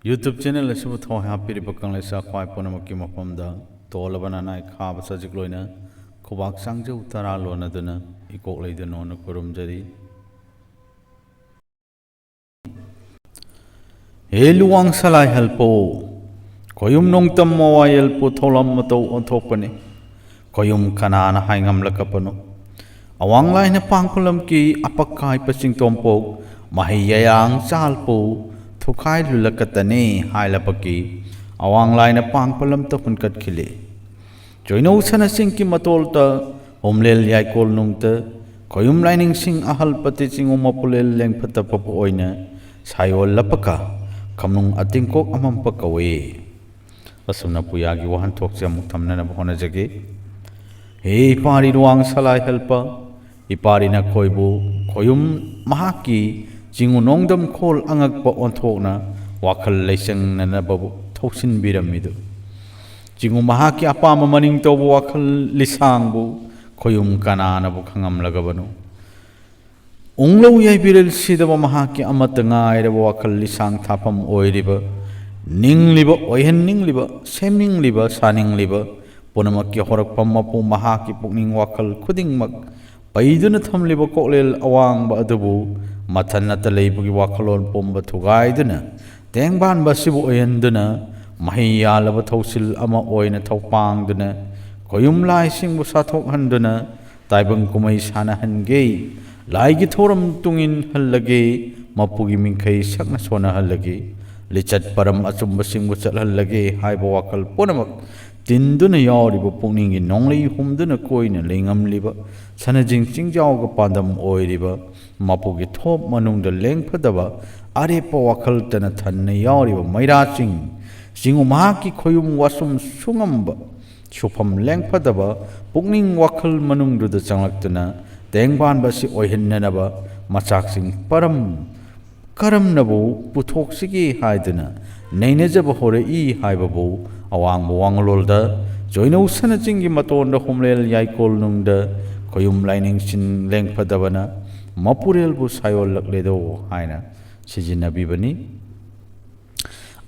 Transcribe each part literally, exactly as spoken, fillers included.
YouTube channel ꯑꯁꯤꯕꯨ ꯊꯋꯥꯏ ꯍꯥꯞꯄꯤꯔꯤꯕ ꯀꯪꯂꯩꯁꯥ ꯈ꯭ꯋꯥꯏ ꯄꯨꯝꯅꯃꯛꯀꯤ ꯃꯐꯝꯗ ꯇꯣꯜꯂꯕ ꯅꯅꯥꯏ ꯈꯥꯕ ꯁꯖꯤꯛ ꯂꯣꯏꯅ ꯈꯨꯕꯥꯛ ꯆꯥꯡꯖꯧ ꯇꯔꯥ ꯂꯣꯟꯅꯗꯨꯅ ꯏꯀꯣꯛ ꯂꯩꯗꯨꯅ ꯈꯨꯔꯨꯝꯖꯔꯤ꯫ ꯍꯦ ꯂꯨꯋꯥꯡ ꯁꯂꯥꯏ ꯍꯜꯄꯣ, ꯈꯣꯌꯨꯝ ꯅꯣꯡꯇꯝ ꯃꯋꯥꯌꯦꯜꯄꯨ ꯊꯧꯂꯝ ꯃꯇꯧ ꯑꯣꯟꯊꯣꯛꯄꯅꯤ꯫ ꯈꯣꯌꯨꯝ ꯀꯅꯥꯅ ꯍꯥꯏ ꯉꯝꯂꯛꯀꯄꯅꯣ? ꯑꯋꯥꯡ ꯂꯥꯏꯅ ꯄꯥꯡꯄ ꯂꯝꯀꯤ ꯑꯄꯛ ꯀꯥꯏꯄ ꯆꯤꯡꯇꯣꯝꯄꯣꯛ ꯃꯍꯩ ꯌꯥꯌꯥꯡ ꯆꯥꯜꯄꯨ ꯊꯨꯈꯥꯏ ꯂꯨꯂꯛꯀꯇꯅꯦ ꯍꯥꯏꯂꯕꯀꯤ ꯑꯋꯥꯡ ꯂꯥꯏꯅ ꯄꯥꯡꯄ ꯂꯝꯇ ꯍꯨꯟꯀꯠꯈꯤꯂꯦ꯫ ꯆꯣꯏꯅꯧ ꯁꯅ ꯆꯤꯡꯒꯤ ꯃꯇꯣꯜꯇ ꯍꯣꯝꯂꯦꯜ ꯌꯥꯏꯀꯣꯜ ꯅꯨꯡꯇ ꯈꯣꯌꯨꯝ ꯂꯥꯏꯅꯤꯡꯁꯤꯡ ꯑꯍꯜ ꯄꯇꯤ ꯆꯤꯡꯉꯨ ꯃꯄꯨꯂꯦꯜ ꯂꯦꯡꯐꯠꯇ ꯄꯄ ꯑꯣꯏꯅ ꯁꯥꯏꯑꯣꯜ ꯂꯄꯀ ꯈꯝꯅꯨꯡ ꯑꯇꯤꯡꯀꯣꯛ ꯑꯃꯝꯄ ꯀꯧꯏ꯫ ꯑꯁꯨꯝꯅ ꯄꯨꯌꯥꯒꯤ ꯋꯥꯍꯟꯊꯣꯛꯁꯦ ꯑꯃꯨꯛ ꯊꯝꯅꯅꯕ ꯍꯣꯠꯅꯖꯒꯦ꯫ ꯍꯦ ꯏꯄꯥꯔꯤ ꯂꯨꯋꯥꯡ ꯁꯂꯥꯏ ꯍꯦꯜꯄ, ꯏꯄꯥꯔꯤ ꯅꯈꯣꯏꯕꯨ ꯈꯣꯌꯨꯝ ꯃꯍꯥꯛꯀꯤ ꯆꯤꯡꯉꯨ ꯅꯣꯡꯗꯝ ꯈꯣꯜ ꯑꯉꯛꯄ ꯑꯣꯟꯊꯣꯛꯅ ꯋꯥꯈꯜ ꯂꯩꯆꯪꯅꯅꯕꯕꯨ ꯊꯧꯁꯤꯟꯕꯤꯔꯝꯃꯤꯗꯨ꯫ ꯆꯤꯡꯉꯨ ꯃꯍꯥꯛꯀꯤ ꯑꯄꯥꯝꯕ ꯃꯅꯤꯡ ꯇꯧꯕ ꯋꯥꯈꯜ ꯂꯤꯁꯥꯡꯕꯨ ꯈꯣꯌꯨꯝ ꯀꯅꯥꯅꯕꯨ ꯈꯪꯉꯝꯂꯒꯕꯅꯣ? ꯎꯪꯂꯧ ꯌꯥꯏꯕꯤꯔꯦꯜ ꯁꯤꯗꯕ ꯃꯍꯥꯛꯀꯤ ꯑꯃꯠꯇ ꯉꯥꯏꯔꯕ ꯋꯥꯈꯜ ꯂꯤꯁꯥꯡ ꯊꯥꯐꯝ ꯑꯣꯏꯔꯤꯕ, ꯅꯤꯡꯂꯤꯕ, ꯑꯣꯏꯍꯟꯅꯤꯡꯂꯤꯕ, ꯁꯦꯝꯅꯤꯡꯂꯤꯕ, ꯁꯥꯅꯤꯡꯂꯤꯕ ꯄꯨꯝꯅꯃꯛꯀꯤ ꯍꯧꯔꯛꯐꯝ ꯃꯄꯨ ꯃꯍꯥꯛꯀꯤ ꯄꯨꯛꯅꯤꯡ ꯋꯥꯈꯜ ꯈꯨꯗꯤꯡꯃꯛ ꯄꯩꯗꯨꯅ ꯊꯝꯂꯤꯕ ꯀꯣꯛꯂꯦꯜ ꯑꯋꯥꯡꯕ ꯑꯗꯨꯕꯨ ꯃꯊꯟ ꯅꯠꯇ ꯂꯩꯕꯒꯤ ꯋꯥꯈꯜꯂꯣꯟ ꯄꯨꯝꯕ ꯊꯨꯒꯥꯏꯗꯨꯅ ꯇꯦꯡꯕꯥꯟꯕ ꯑꯁꯤꯕꯨ ꯑꯣꯏꯍꯟꯗꯨꯅ ꯃꯍꯩ ꯌꯥꯜꯂꯕ ꯊꯧꯁꯤꯜ ꯑꯃ ꯑꯣꯏꯅ ꯊꯧꯄꯥꯡꯗꯨꯅ ꯈꯣꯌꯨꯝ ꯂꯥꯏꯁꯤꯡꯕꯨ ꯁꯥꯊꯣꯛꯍꯟꯗꯨꯅ ꯇꯥꯏꯕꯪ ꯀꯨꯝꯍꯩ ꯁꯥꯟꯅꯍꯟꯒꯦ꯫ ꯂꯥꯏꯒꯤ ꯊꯧꯔꯝ ꯇꯨꯡꯏꯟꯍꯜꯂꯒꯦ꯫ ꯃꯄꯨꯒꯤ ꯃꯤꯡꯈꯩ ꯁꯛꯅ ꯁꯣꯟꯅꯍꯜꯂꯒꯦ꯫ ꯂꯤꯆꯠ ꯄꯔꯝ ꯑꯆꯨꯝꯕꯁꯤꯡꯕꯨ ꯆꯠꯍꯜꯂꯒꯦ ꯍꯥꯏꯕ ꯋꯥꯈꯜ ꯄꯨꯝꯅꯃꯛ ꯇꯤꯟꯗꯨꯅ ꯌꯥꯎꯔꯤꯕ ꯄꯨꯛꯅꯤꯡꯒꯤ ꯅꯣꯡꯂꯩ ꯍꯨꯝꯗꯨꯅ ꯀꯣꯏꯅ ꯂꯩꯉꯝꯂꯤꯕ ꯁꯅꯖꯤꯡ ꯆꯤꯡꯖꯥꯎꯒ ꯄꯥꯟꯗꯝ ꯑꯣꯏꯔꯤꯕ ꯃꯄꯨꯒꯤ ꯊꯣꯞ ꯃꯅꯨꯡꯗ ꯂꯦꯡꯐꯗꯕ ꯑꯔꯦꯞꯄ ꯋꯥꯈꯜꯇꯅ ꯊꯟꯅ ꯌꯥꯎꯔꯤꯕ ꯃꯩꯔꯥꯁꯤꯡ ꯆꯤꯡꯉꯨ ꯃꯍꯥꯛꯀꯤ ꯈꯣꯌꯨꯝ ꯋꯥꯁꯨꯝ ꯁꯨꯉꯝꯕ ꯁꯨꯐꯝ ꯂꯦꯡꯐꯗꯕ ꯄꯨꯛꯅꯤꯡ ꯋꯥꯈꯜ ꯃꯅꯨꯡꯗꯨꯗ ꯆꯪꯂꯛꯇꯨꯅ ꯇꯦꯡꯕꯥꯟꯕ ꯑꯁꯤ ꯑꯣꯏꯍꯟꯅꯅꯕ ꯃꯆꯥꯛꯁꯤꯡ ꯄꯔꯝ ꯀꯔꯝꯅꯕꯨ ꯄꯨꯊꯣꯛꯁꯤꯒꯦ ꯍꯥꯏꯗꯨꯅ ꯅꯩꯅꯖꯕ ꯍꯧꯔꯛꯏ ꯍꯥꯏꯕꯕꯨ ꯑꯋꯥꯡꯕ ꯋꯥꯡꯂꯣꯜꯗ ꯆꯣꯏꯅꯧ ꯁꯅꯆꯤꯡꯒꯤ ꯃꯇꯣꯟꯗ ꯍꯣꯝꯂꯦꯜ ꯌꯥꯏꯀꯣꯜ ꯅꯨꯡꯗ ꯈꯣꯌꯨꯝ ꯂꯥꯏꯅꯤꯡꯁꯤꯡ ꯂꯦꯡꯐꯗꯕꯅ ꯃꯄꯨꯔꯦꯜꯕꯨ ꯁꯥꯏꯑꯣꯜꯂꯛꯂꯦꯗꯣ ꯍꯥꯏꯅ ꯁꯤꯖꯤꯟꯅꯕꯤꯕꯅꯤ꯫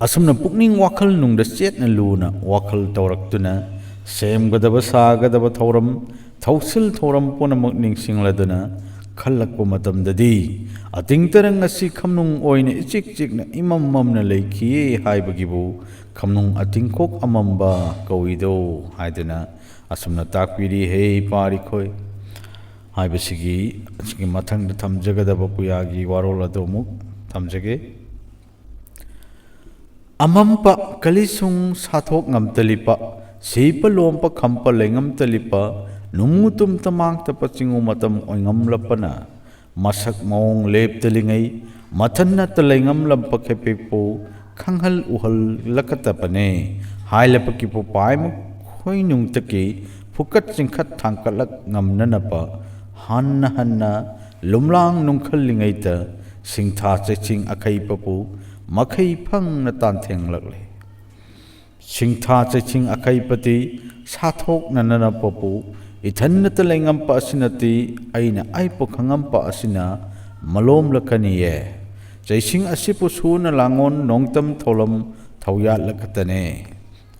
ꯑꯁꯨꯝꯅ ꯄꯨꯛꯅꯤꯡ ꯋꯥꯈꯜ ꯅꯨꯡꯗ ꯆꯦꯠꯅ ꯂꯨꯅ ꯋꯥꯈꯜ ꯇꯧꯔꯛꯇꯨꯅ ꯁꯦꯝꯒꯗꯕ ꯁꯥꯒꯗꯕ ꯊꯧꯔꯝ, ꯊꯧꯁꯤꯜ ꯊꯧꯔꯝ ꯄꯨꯝꯅꯃꯛ ꯅꯤꯡꯁꯤꯡꯂꯗꯨꯅ ꯈꯜꯂꯛꯄ ꯃꯇꯝꯗꯗꯤ, ꯑꯇꯤꯡ ꯇꯔꯪ ꯑꯁꯤ ꯈꯝꯅꯨꯡ ꯑꯣꯏꯅ ꯏꯆꯤꯛ ꯆꯤꯛꯅ ꯏꯃꯝ ꯃꯝꯅ ꯂꯩꯈꯤꯌꯦ ꯍꯥꯏꯕꯒꯤꯕꯨ ꯈꯝꯅꯨꯡ ꯑꯇꯤꯡꯈꯣꯛ ꯑꯃꯝꯕ ꯀꯧꯏꯗꯣ ꯍꯥꯏꯗꯨꯅ ꯑꯁꯨꯝꯅ ꯇꯥꯛꯄꯤꯔꯤ꯫ ꯍꯦ ꯏꯄꯥꯔꯤꯈꯣꯏ ꯍꯥꯏꯕꯁꯤꯒꯤ, ꯑꯁꯤꯒꯤ ꯃꯊꯪꯗ ꯊꯝꯖꯒꯗꯕ ꯄꯨꯌꯥꯒꯤ ꯋꯥꯔꯣꯜ ꯑꯗꯨ ꯑꯃꯨꯛ ꯊꯝꯖꯒꯦ꯫ ꯑꯃꯝꯄ ꯀꯂꯤꯁꯨꯡ ꯁꯥꯊꯣꯛ ꯉꯝꯇꯂꯤꯄ, ꯁꯤꯄ ꯂꯣꯝꯄ ꯈꯝꯄ ꯂꯩꯉꯝꯇꯂꯤꯄ, ꯅꯨꯡꯉꯨꯇꯨꯝ ꯇꯃꯥꯡꯇꯄ ꯆꯤꯡꯉꯨ ꯃꯇꯝ ꯑꯣꯏꯉꯝꯂꯄꯅ, ꯃꯁꯛ ꯃꯑꯣꯡ ꯂꯦꯞꯇꯂꯤꯉꯩ, ꯃꯊꯟꯅꯇ ꯂꯩꯉꯝꯂꯝꯄ ꯈꯦꯄꯦꯛꯄꯨ ꯈꯪꯍꯜ ꯎꯍꯜꯂꯛꯀꯇꯕꯅꯦ꯫ ꯍꯥꯏꯂꯄꯀꯤꯄꯨ ꯄꯥꯏꯃ ꯈꯣꯏꯅꯨꯡꯇꯀꯤ ꯐꯨꯀꯠ ꯆꯤꯡꯈꯠ ꯊꯥꯡꯀꯠꯂꯛ ꯉꯝꯅꯅꯕ ꯍꯟꯅ ꯍꯟꯅ ꯂꯨꯝꯂꯥꯡ ꯅꯨꯡꯈꯜꯂꯤꯉꯩꯗ ꯁꯤꯡꯊꯥ ꯆꯩꯁꯤꯡ ꯑꯈꯩꯄꯕꯨ ꯃꯈꯩ ꯐꯪꯅ ꯇꯥꯟꯊꯦꯡꯂꯛꯂꯦ꯫ ꯁꯤꯡꯊꯥ ꯆꯩꯁꯤꯡ ꯑꯈꯩꯄꯗꯤ ꯁꯥꯊꯣꯛꯅꯅꯅꯕꯕꯨ ꯏꯊꯟꯅꯇ ꯂꯩꯉꯝꯄ ꯑꯁꯤꯅꯗꯤ ꯑꯩꯅ ꯑꯩꯕꯨ ꯈꯪꯉꯝꯄ ꯑꯁꯤꯅ ꯃꯂꯣꯝꯂꯛꯀꯅꯤꯌꯦ꯫ ꯆꯩꯁꯤꯡ ꯑꯁꯤꯕꯨ ꯁꯨꯅ ꯂꯥꯡꯉꯣꯟ ꯅꯣꯡꯇꯝ ꯊꯧꯂꯝ ꯊꯧꯌꯥꯠꯂꯛꯀꯇꯅꯦ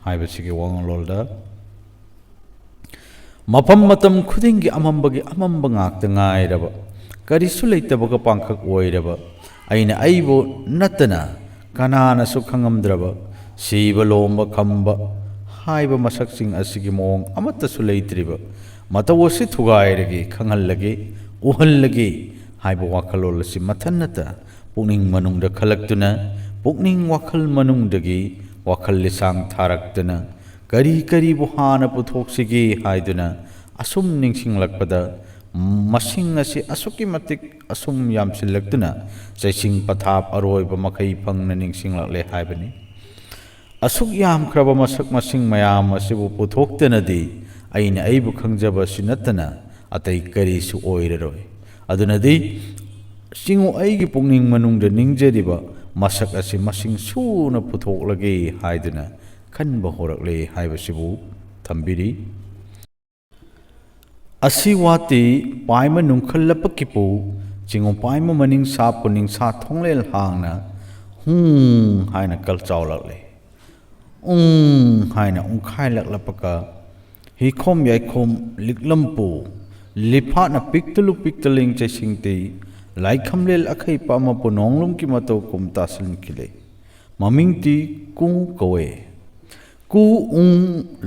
ꯍꯥꯏꯕꯁꯤꯒꯤ ꯋꯥꯉꯥꯡꯂꯣꯟꯗ ꯃꯐꯝ ꯃꯇꯝ ꯈꯨꯗꯤꯡꯒꯤ ꯑꯃꯝꯕꯒꯤ ꯑꯃꯝꯕ ꯉꯥꯛꯇ ꯉꯥꯏꯔꯕ, ꯀꯔꯤꯁꯨ ꯂꯩꯇꯕꯒ ꯄꯥꯡꯈꯛ ꯑꯣꯏꯔꯕ, ꯑꯩꯅ ꯑꯩꯕꯨ ꯅꯠꯇꯅ ꯀꯅꯥꯅꯁꯨ ꯈꯪꯉꯝꯗ꯭ꯔꯕ, ꯁꯤꯕ ꯂꯣꯝꯕ ꯈꯝꯕ ꯍꯥꯏꯕ ꯃꯁꯛꯁꯤꯡ ꯑꯁꯤꯒꯤ ꯃꯑꯣꯡ ꯑꯃꯠꯇꯁꯨ ꯂꯩꯇ꯭ꯔꯤꯕ ꯃꯇꯧ ꯑꯁꯤ ꯊꯨꯒꯥꯏꯔꯒꯦ, ꯈꯪꯍꯜꯂꯒꯦ, ꯎꯍꯜꯂꯒꯦ ꯍꯥꯏꯕ ꯋꯥꯈꯜꯂꯣꯟ ꯑꯁꯤ ꯃꯊꯟꯅꯇ ꯄꯨꯛꯅꯤꯡ ꯃꯅꯨꯡꯗ ꯈꯜꯂꯛꯇꯨꯅ, ꯄꯨꯛꯅꯤꯡ ꯋꯥꯈꯜ ꯃꯅꯨꯡꯗꯒꯤ ꯋꯥꯈꯜ ꯂꯤꯁꯥꯡ ꯊꯥꯔꯛꯇꯨꯅ, ꯀꯔꯤ ꯀꯔꯤꯕꯨ ꯍꯥꯟꯅ ꯄꯨꯊꯣꯛꯁꯤꯒꯦ ꯍꯥꯏꯗꯨꯅ ꯑꯁꯨꯝ ꯅꯤꯡꯁꯤꯡꯂꯛꯄꯗ, ꯃꯁꯤꯡ ꯑꯁꯤ ꯑꯁꯨꯛꯀꯤ ꯃꯇꯤꯛ ꯑꯁꯨꯝ ꯌꯥꯝꯁꯤꯜꯂꯛꯇꯨꯅ ꯆꯩꯁꯤꯡ ꯄꯊꯥꯞ ꯑꯔꯣꯏꯕ ꯃꯈꯩ ꯐꯪꯅ ꯅꯤꯡꯁꯤꯡꯂꯛꯂꯦ ꯍꯥꯏꯕꯅꯤ꯫ ꯑꯁꯨꯛ ꯌꯥꯝꯈ꯭ꯔꯕ ꯃꯁꯛ ꯃꯁꯤꯡ ꯃꯌꯥꯝ ꯑꯁꯤꯕꯨ ꯄꯨꯊꯣꯛꯇꯅꯗꯤ ꯑꯩꯅ ꯑꯩꯕꯨ ꯈꯪꯖꯕ ꯑꯁꯤ ꯅꯠꯇꯅ ꯑꯇꯩ ꯀꯔꯤꯁꯨ ꯑꯣꯏꯔꯔꯣꯏ꯫ ꯑꯗꯨꯅꯗꯤ ꯆꯤꯡꯉꯨ ꯑꯩꯒꯤ ꯄꯨꯛꯅꯤꯡ ꯃꯅꯨꯡꯗ ꯅꯤꯡꯖꯔꯤꯕ ꯃꯁꯛ ꯑꯁꯤ ꯃꯁꯤꯡ ꯁꯨꯅ ꯄꯨꯊꯣꯛꯂꯒꯦ ꯍꯥꯏꯗꯨꯅ ꯈꯟꯕ ꯍꯧꯔꯛꯂꯦ ꯍꯥꯏꯕꯁꯤꯕꯨ ꯊꯝꯕꯤꯔꯤ꯫ ꯑꯁꯤ ꯋꯥꯇꯤ ꯄꯥꯏꯃ ꯅꯨꯡꯈꯜꯂꯄꯀꯤꯄꯨ ꯆꯤꯡꯉꯨ ꯄꯥꯏꯃ ꯃꯅꯤꯡ ꯁꯥꯄꯨ ꯅꯤꯡꯁꯥ ꯊꯣꯡꯂꯦꯜ ꯍꯥꯡꯅ ꯎꯝ ꯍꯥꯏꯅ ꯀꯜꯆꯥꯎꯂꯛꯂꯦ꯫ ꯎꯝ ꯍꯥꯏꯅ ꯎꯪꯈꯥꯏꯂꯛꯂꯛꯄꯒ ꯍꯤꯈꯣꯝ ꯌꯥꯏꯈꯣꯝ ꯂꯤꯛꯂꯝꯄꯨ ꯂꯤꯐꯥꯠꯅ ꯄꯤꯛꯇꯂꯨ ꯄꯤꯛꯇꯂꯤꯡ ꯆꯩꯁꯤꯡꯇꯤ ꯂꯥꯏꯈꯝꯂꯦꯜ ꯑꯈꯩꯄ ꯑꯃꯄꯨ ꯅꯣꯡꯂꯨꯝꯒꯤ ꯃꯇꯧ ꯀꯨꯝ ꯇꯥꯁꯤꯟꯈꯤꯂꯦ꯫ ꯃꯃꯤꯡꯇꯤ ꯀꯨ ꯀꯧꯋꯦ꯫ ꯀꯨ ꯎꯡ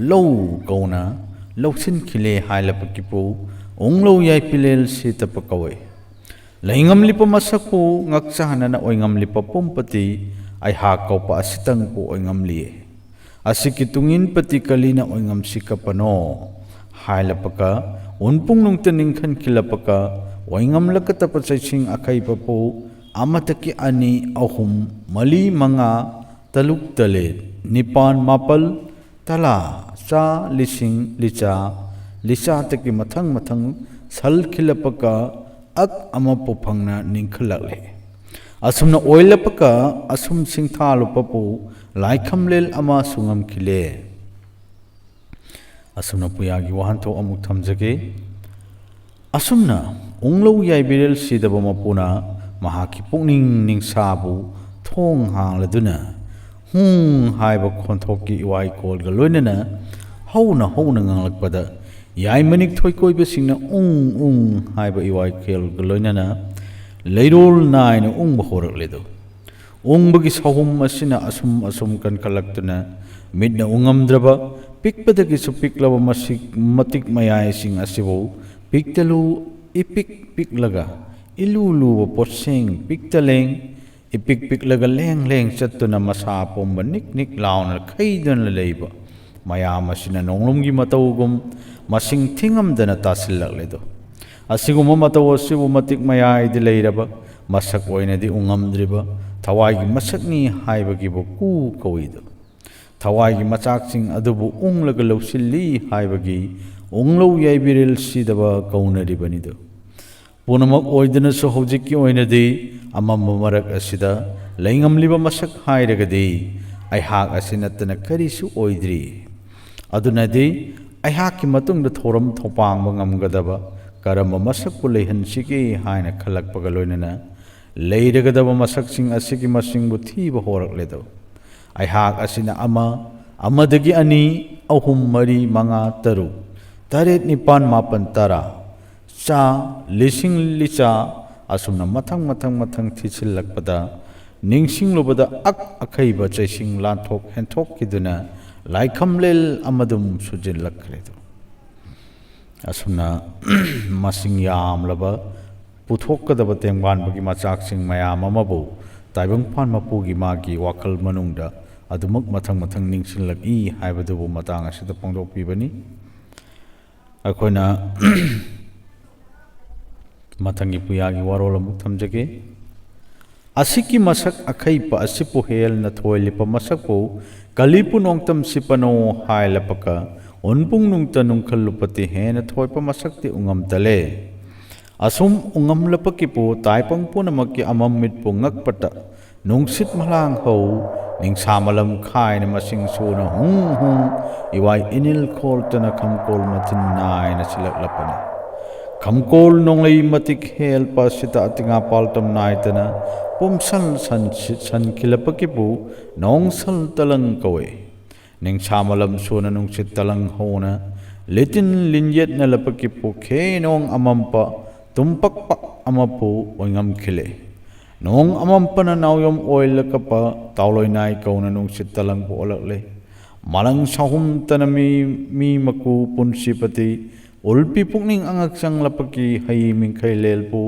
ꯂꯧ ꯀꯧꯅ ꯂꯧꯁꯤꯟꯈꯤꯂꯦ ꯍꯥꯏꯂꯕꯒꯤꯄꯨ ꯎꯡꯂꯧ ꯌꯥꯏꯄꯤꯂꯦꯜ ꯁꯤꯇꯄ ꯀꯧꯋꯦ꯫ ꯂꯩꯉꯝꯂꯤꯕ ꯃꯁꯛꯄꯨ ꯉꯛꯆꯥꯅꯅ ꯑꯣꯏꯉꯝꯂꯤꯕ ꯄꯨꯝꯄꯇꯤ ꯑꯩꯍꯥꯛ ꯀꯧꯕ ꯑꯁꯤꯇꯪꯕꯨ ꯑꯣꯏꯉꯝꯂꯤꯌꯦ꯫ ꯑꯁꯤꯒꯤ ꯇꯨꯡꯏꯟꯄꯇꯤ ꯀꯂꯤꯅ ꯑꯣꯏꯉꯝꯁꯤꯀꯄꯅꯣ ꯍꯥꯏꯂꯄꯀ ꯎꯟꯄꯨꯡ ꯅꯨꯡꯇ ꯅꯤꯡꯈꯟꯈꯤꯂꯄꯀ ꯑꯣꯏꯉꯝꯂꯀꯇꯕ ꯆꯩꯁꯤꯡ ꯑꯈꯩꯕꯄꯨ ꯑꯃꯇꯀꯤ ꯑꯅꯤ, ꯑꯍꯨꯝ, ꯃꯂꯤ, ꯃꯉꯥ, ꯇꯂꯨꯛ, ꯇꯂꯦꯠ, ꯅꯤꯄꯥꯟ, ꯃꯥꯄꯜ, ꯇꯂꯥ, ꯆꯥ, ꯂꯤꯁꯤꯡ, ꯂꯤꯆꯥ, ꯂꯤꯆꯥꯇꯒꯤ ꯃꯊꯪ ꯃꯊꯪ ꯁꯜꯈꯤꯂꯄꯀ ꯑꯛ ꯑꯃꯄꯨ ꯐꯪꯅ ꯅꯤꯡꯈꯠꯂꯛꯂꯦ꯫ ꯑꯁꯨꯝꯅ ꯑꯣꯏꯂꯄꯀ ꯑꯁꯨꯝ ꯁꯤꯡꯊꯥꯂꯨꯄꯄꯨ ꯂꯥꯏꯈꯝꯂꯦꯜ ꯑꯃ ꯁꯨꯉꯝꯈꯤꯂꯦ꯫ ꯑꯁꯨꯝꯅ ꯄꯨꯌꯥꯒꯤ ꯋꯥꯍꯟꯊꯣꯛ ꯑꯃꯨꯛ ꯊꯝꯖꯒꯦ꯫ ꯑꯁꯨꯝꯅ ꯎꯪꯂꯧ ꯌꯥꯏꯕꯤꯔꯦꯜ ꯁꯤꯗꯕ ꯃꯄꯨꯅ ꯃꯍꯥꯛꯀꯤ ꯄꯨꯛꯅꯤꯡ ꯅꯤꯡꯁꯥꯕꯨ ꯊꯣꯡ ꯍꯥꯡꯂꯗꯨꯅ ꯍꯨꯡ ꯍꯥꯏꯕ ꯈꯣꯟꯊꯣꯛꯀꯤ ꯏꯋꯥꯏ ꯀꯣꯜꯒ ꯂꯣꯏꯅꯅ ꯍꯧꯅ ꯍꯧꯅ ꯉꯥꯡꯂꯛꯄꯗ ꯌꯥꯏꯃꯅꯤꯛ ꯊꯣꯏꯀꯣꯏꯕꯁꯤꯡꯅ ꯎꯪ ꯎꯪ ꯍꯥꯏꯕ ꯏꯋꯥꯏ ꯀꯣꯜꯒ ꯂꯣꯏꯅꯅ ꯂꯩꯔꯣꯜ ꯅꯥꯏꯅ ꯎꯪꯕ ꯍꯧꯔꯛꯂꯦꯗꯣ꯫ ꯎꯪꯕꯒꯤ ꯁꯍꯨꯝ ꯑꯁꯤꯅ ꯑꯁꯨꯝ ꯑꯁꯨꯝ ꯀꯟꯈꯠꯂꯛꯇꯨꯅ ꯃꯤꯠꯅ ꯎꯉꯝꯗ꯭ꯔꯕ ꯄꯤꯛꯄꯗꯒꯤꯁꯨ ꯄꯤꯛꯂꯕ ꯃꯁꯤꯛ ꯃꯇꯤꯛ ꯃꯌꯥꯏꯁꯤꯡ ꯑꯁꯤꯕꯨ ꯄꯤꯛꯇꯂꯨ ꯏꯄꯤꯛ ꯄꯤꯛꯂꯒ ꯏꯂꯨ ꯂꯨꯕ ꯄꯣꯠꯁꯦꯡ ꯄꯤꯛꯇꯂꯦꯡ ꯏꯄꯤꯛ ꯄꯤꯛꯂꯒ ꯂꯦꯡ ꯂꯦꯡ ꯆꯠꯇꯨꯅ ꯃꯁꯥ ꯄꯨꯝꯕ ꯅꯤꯛ ꯅꯤꯛ ꯂꯥꯎꯅ ꯈꯩꯗꯨꯅ ꯂꯩꯕ ꯃꯌꯥꯝ ꯑꯁꯤꯅ ꯅꯣꯡꯂꯨꯝꯒꯤ ꯃꯇꯧꯒꯨꯝ ꯃꯁꯤꯡ ꯊꯤꯉꯝꯗꯅ ꯇꯥꯁꯤꯜꯂꯛꯂꯦꯗꯣ꯫ ꯑꯁꯤꯒꯨꯝꯕ ꯃꯇꯧ ꯑꯁꯤꯕꯨ ꯃꯇꯤꯛ ꯃꯌꯥꯏꯗ ꯂꯩꯔꯕ ꯃꯁꯛ ꯑꯣꯏꯅꯗꯤ ꯎꯉꯝꯗ꯭ꯔꯤꯕ ꯊꯋꯥꯏꯒꯤ ꯃꯁꯛꯅꯤ ꯍꯥꯏꯕꯒꯤꯕꯨ ꯀꯨ ꯀꯧꯏꯗꯣ꯫ ꯊꯋꯥꯏꯒꯤ ꯃꯆꯥꯛꯁꯤꯡ ꯑꯗꯨꯕꯨ ꯎꯪꯂꯒ ꯂꯧꯁꯤꯜꯂꯤ ꯍꯥꯏꯕꯒꯤ ꯎꯪꯂꯧ ꯌꯥꯏꯕꯤꯔꯦꯜ ꯁꯤꯗꯕ ꯀꯧꯅꯔꯤꯕꯅꯤꯗꯣ꯫ ꯄꯨꯝꯅꯃꯛ ꯑꯣꯏꯗꯨꯅꯁꯨ ꯍꯧꯖꯤꯛꯀꯤ ꯑꯣꯏꯅꯗꯤ ꯑꯃꯝꯕ ꯃꯔꯛ ꯑꯁꯤꯗ ꯂꯩꯉꯝꯂꯤꯕ ꯃꯁꯛ ꯍꯥꯏꯔꯒꯗꯤ ꯑꯩꯍꯥꯛ ꯑꯁꯤ ꯅꯠꯇꯅ ꯀꯔꯤꯁꯨ ꯑꯣꯏꯗ꯭ꯔꯤ꯫ ꯑꯗꯨꯅꯗꯤ ꯑꯩꯍꯥꯛꯀꯤ ꯃꯇꯨꯡꯗ ꯊꯧꯔꯝ ꯊꯧꯄꯥꯡꯕ ꯉꯝꯒꯗꯕ ꯀꯔꯝꯕ ꯃꯁꯛꯄꯨ ꯂꯩꯍꯟꯁꯤꯒꯦ ꯍꯥꯏꯅ ꯈꯜꯂꯛꯄꯒ ꯂꯣꯏꯅꯅ ꯂꯩꯔꯒꯗꯕ ꯃꯁꯛꯁꯤꯡ ꯑꯁꯤꯒꯤ ꯃꯁꯤꯡꯕꯨ ꯊꯤꯕ ꯍꯧꯔꯛꯂꯦꯗꯣ꯫ ꯑꯩꯍꯥꯛ ꯑꯁꯤꯅ ꯑꯃ, ꯑꯃꯗꯒꯤ ꯑꯅꯤ, ꯑꯍꯨꯝ, ꯃꯔꯤ, ꯃꯉꯥ, ꯇꯔꯨꯛ, ꯇꯔꯦꯠ, ꯅꯤꯄꯥꯟ, ꯃꯥꯄꯟ, ꯇꯔꯥ, ꯆꯥ, ꯂꯤꯁꯤꯡ, ꯂꯤꯆꯥ, ꯑꯁꯨꯝꯅ ꯃꯊꯪ ꯃꯊꯪ ꯃꯊꯪ ꯊꯤꯁꯤꯜꯂꯛꯄꯗ, ꯅꯤꯡꯁꯤꯡꯂꯨꯕꯗ ꯑꯛ ꯑꯈꯩꯕ ꯆꯩꯁꯤꯡ ꯂꯥꯟꯊꯣꯛ ꯍꯦꯟꯊꯣꯛꯈꯤꯗꯨꯅ ꯂꯥꯏꯈꯝꯂꯦꯜ ꯑꯃꯗꯨꯝ ꯁꯨꯖꯤꯜꯂꯛꯈ꯭ꯔꯦꯗꯣ꯫ ꯑꯁꯨꯝꯅ ꯃꯁꯤꯡ ꯌꯥꯝꯂꯕ ꯄꯨꯊꯣꯛꯀꯗꯕ ꯇꯦꯡꯕꯥꯟꯕꯒꯤ ꯃꯆꯥꯛꯁꯤꯡ ꯃꯌꯥꯝ ꯑꯃꯕꯨ ꯇꯥꯏꯕꯪꯄꯥꯟ ꯃꯄꯨꯒꯤ ꯃꯥꯒꯤ ꯋꯥꯈꯜ ꯃꯅꯨꯡꯗ ꯑꯗꯨꯃꯛ ꯃꯊꯪ ꯃꯊꯪ ꯅꯤꯡꯁꯤꯡꯂꯛꯏ ꯍꯥꯏꯕꯗꯨꯕꯨ ꯃꯇꯥꯡ ꯑꯁꯤꯗ ꯐꯣꯡꯗꯣꯛꯄꯤꯕꯅꯤ꯫ ꯑꯩꯈꯣꯏꯅ ꯃꯊꯪꯒꯤ ꯄꯨꯌꯥꯒꯤ ꯋꯥꯔꯣꯜ ꯑꯃꯨꯛ ꯊꯝꯖꯒꯦ꯫ ꯑꯁꯤꯒꯤ ꯃꯁꯛ ꯑꯈꯩꯄ ꯑꯁꯤꯕꯨ ꯍꯦꯟꯅ ꯊꯣꯏꯂꯤꯄ ꯃꯁꯛꯄꯨ ꯀꯂꯤꯄꯨ ꯅꯣꯡꯇꯝ ꯁꯤꯄꯅꯣ ꯍꯥꯏꯂꯄꯀ ꯎꯟꯄꯨꯡ ꯅꯨꯡꯇ ꯅꯨꯡꯈꯜꯂꯨꯄꯇꯤ ꯍꯦꯟꯅ ꯊꯣꯏꯄ ꯃꯁꯛꯇꯤ ꯎꯉꯝꯇꯂꯦ꯫ ꯑꯁꯨꯝ ꯎꯉꯝꯂꯄꯀꯤꯄꯨ ꯇꯥꯏꯄꯪ ꯄꯨꯝꯅꯃꯛꯀꯤ ꯑꯃꯝ ꯃꯤꯠꯄꯨ ꯉꯛꯄꯇ ꯅꯨꯡꯁꯤꯠ ꯃꯂꯥꯡ ꯍꯧ, ꯅꯤꯡꯁꯥ ꯃꯂꯝ ꯈꯥꯏꯅ ꯃꯁꯤꯡ ꯁꯨꯅ ꯍꯨꯡ ꯍꯨꯡ ꯏꯋꯥꯏ ꯏꯅꯤꯜ ꯈꯣꯜꯇꯅ ꯈꯝꯀꯣꯜ ꯃꯊꯤꯟ ꯅꯥꯏꯅ ꯁꯤꯜꯂꯛꯂꯕꯅꯤ꯫ ꯈꯝꯀꯣꯜ ꯅꯣꯡꯂꯩ ꯃꯇꯤꯛ ꯍꯦꯜꯄ ꯑꯁꯤꯗ ꯑꯇꯤꯉꯥ ꯄꯥꯜꯇꯝ ꯅꯥꯏꯗꯅ ꯄꯨꯝꯁꯜ ꯁꯟ-, ꯁꯟꯈꯤꯂꯛꯄꯒꯤꯕꯨ ꯅꯣꯡꯁꯜ ꯇꯂꯪ ꯀꯧꯏ꯫ ꯅꯤꯡꯁꯥ ꯃꯂꯝ ꯁꯨꯅ ꯅꯨꯡꯁꯤꯠ ꯇꯂꯪ ꯍꯧꯅ ꯂꯤꯇꯤꯟ ꯂꯤꯟꯌꯦꯠꯅ ꯂꯄꯀꯤꯄꯨ ꯈꯦꯅꯣꯡ ꯑꯃꯝꯄ ꯇꯨꯝꯄꯛꯄ ꯑꯃꯄꯨ ꯑꯣꯏꯉꯝꯈꯤꯂꯦ꯫ ꯅꯣꯡ ꯑꯃꯝꯄꯅ ꯅꯥꯎꯌꯣꯝ ꯑꯣꯏꯂꯀꯄ ꯇꯥꯎꯂꯣꯏ ꯅꯥꯏ ꯀꯧꯅ ꯅꯨꯡꯁꯤꯠ ꯇꯂꯪꯕꯨ ꯑꯣꯜꯂꯛꯂꯦ꯫ ꯃꯂꯪ ꯁꯥꯍꯨꯝꯇꯅ ꯃꯤ, ꯃꯤ ꯃꯀꯨ ꯄꯨꯟꯁꯤꯄꯇꯤ ꯎꯜꯄꯤ ꯄꯨꯛꯅꯤꯡ ꯑꯉꯛ ꯆꯪꯂꯄꯀꯤ ꯍꯩ ꯃꯤꯡꯈꯩ ꯂꯦꯜꯄꯨ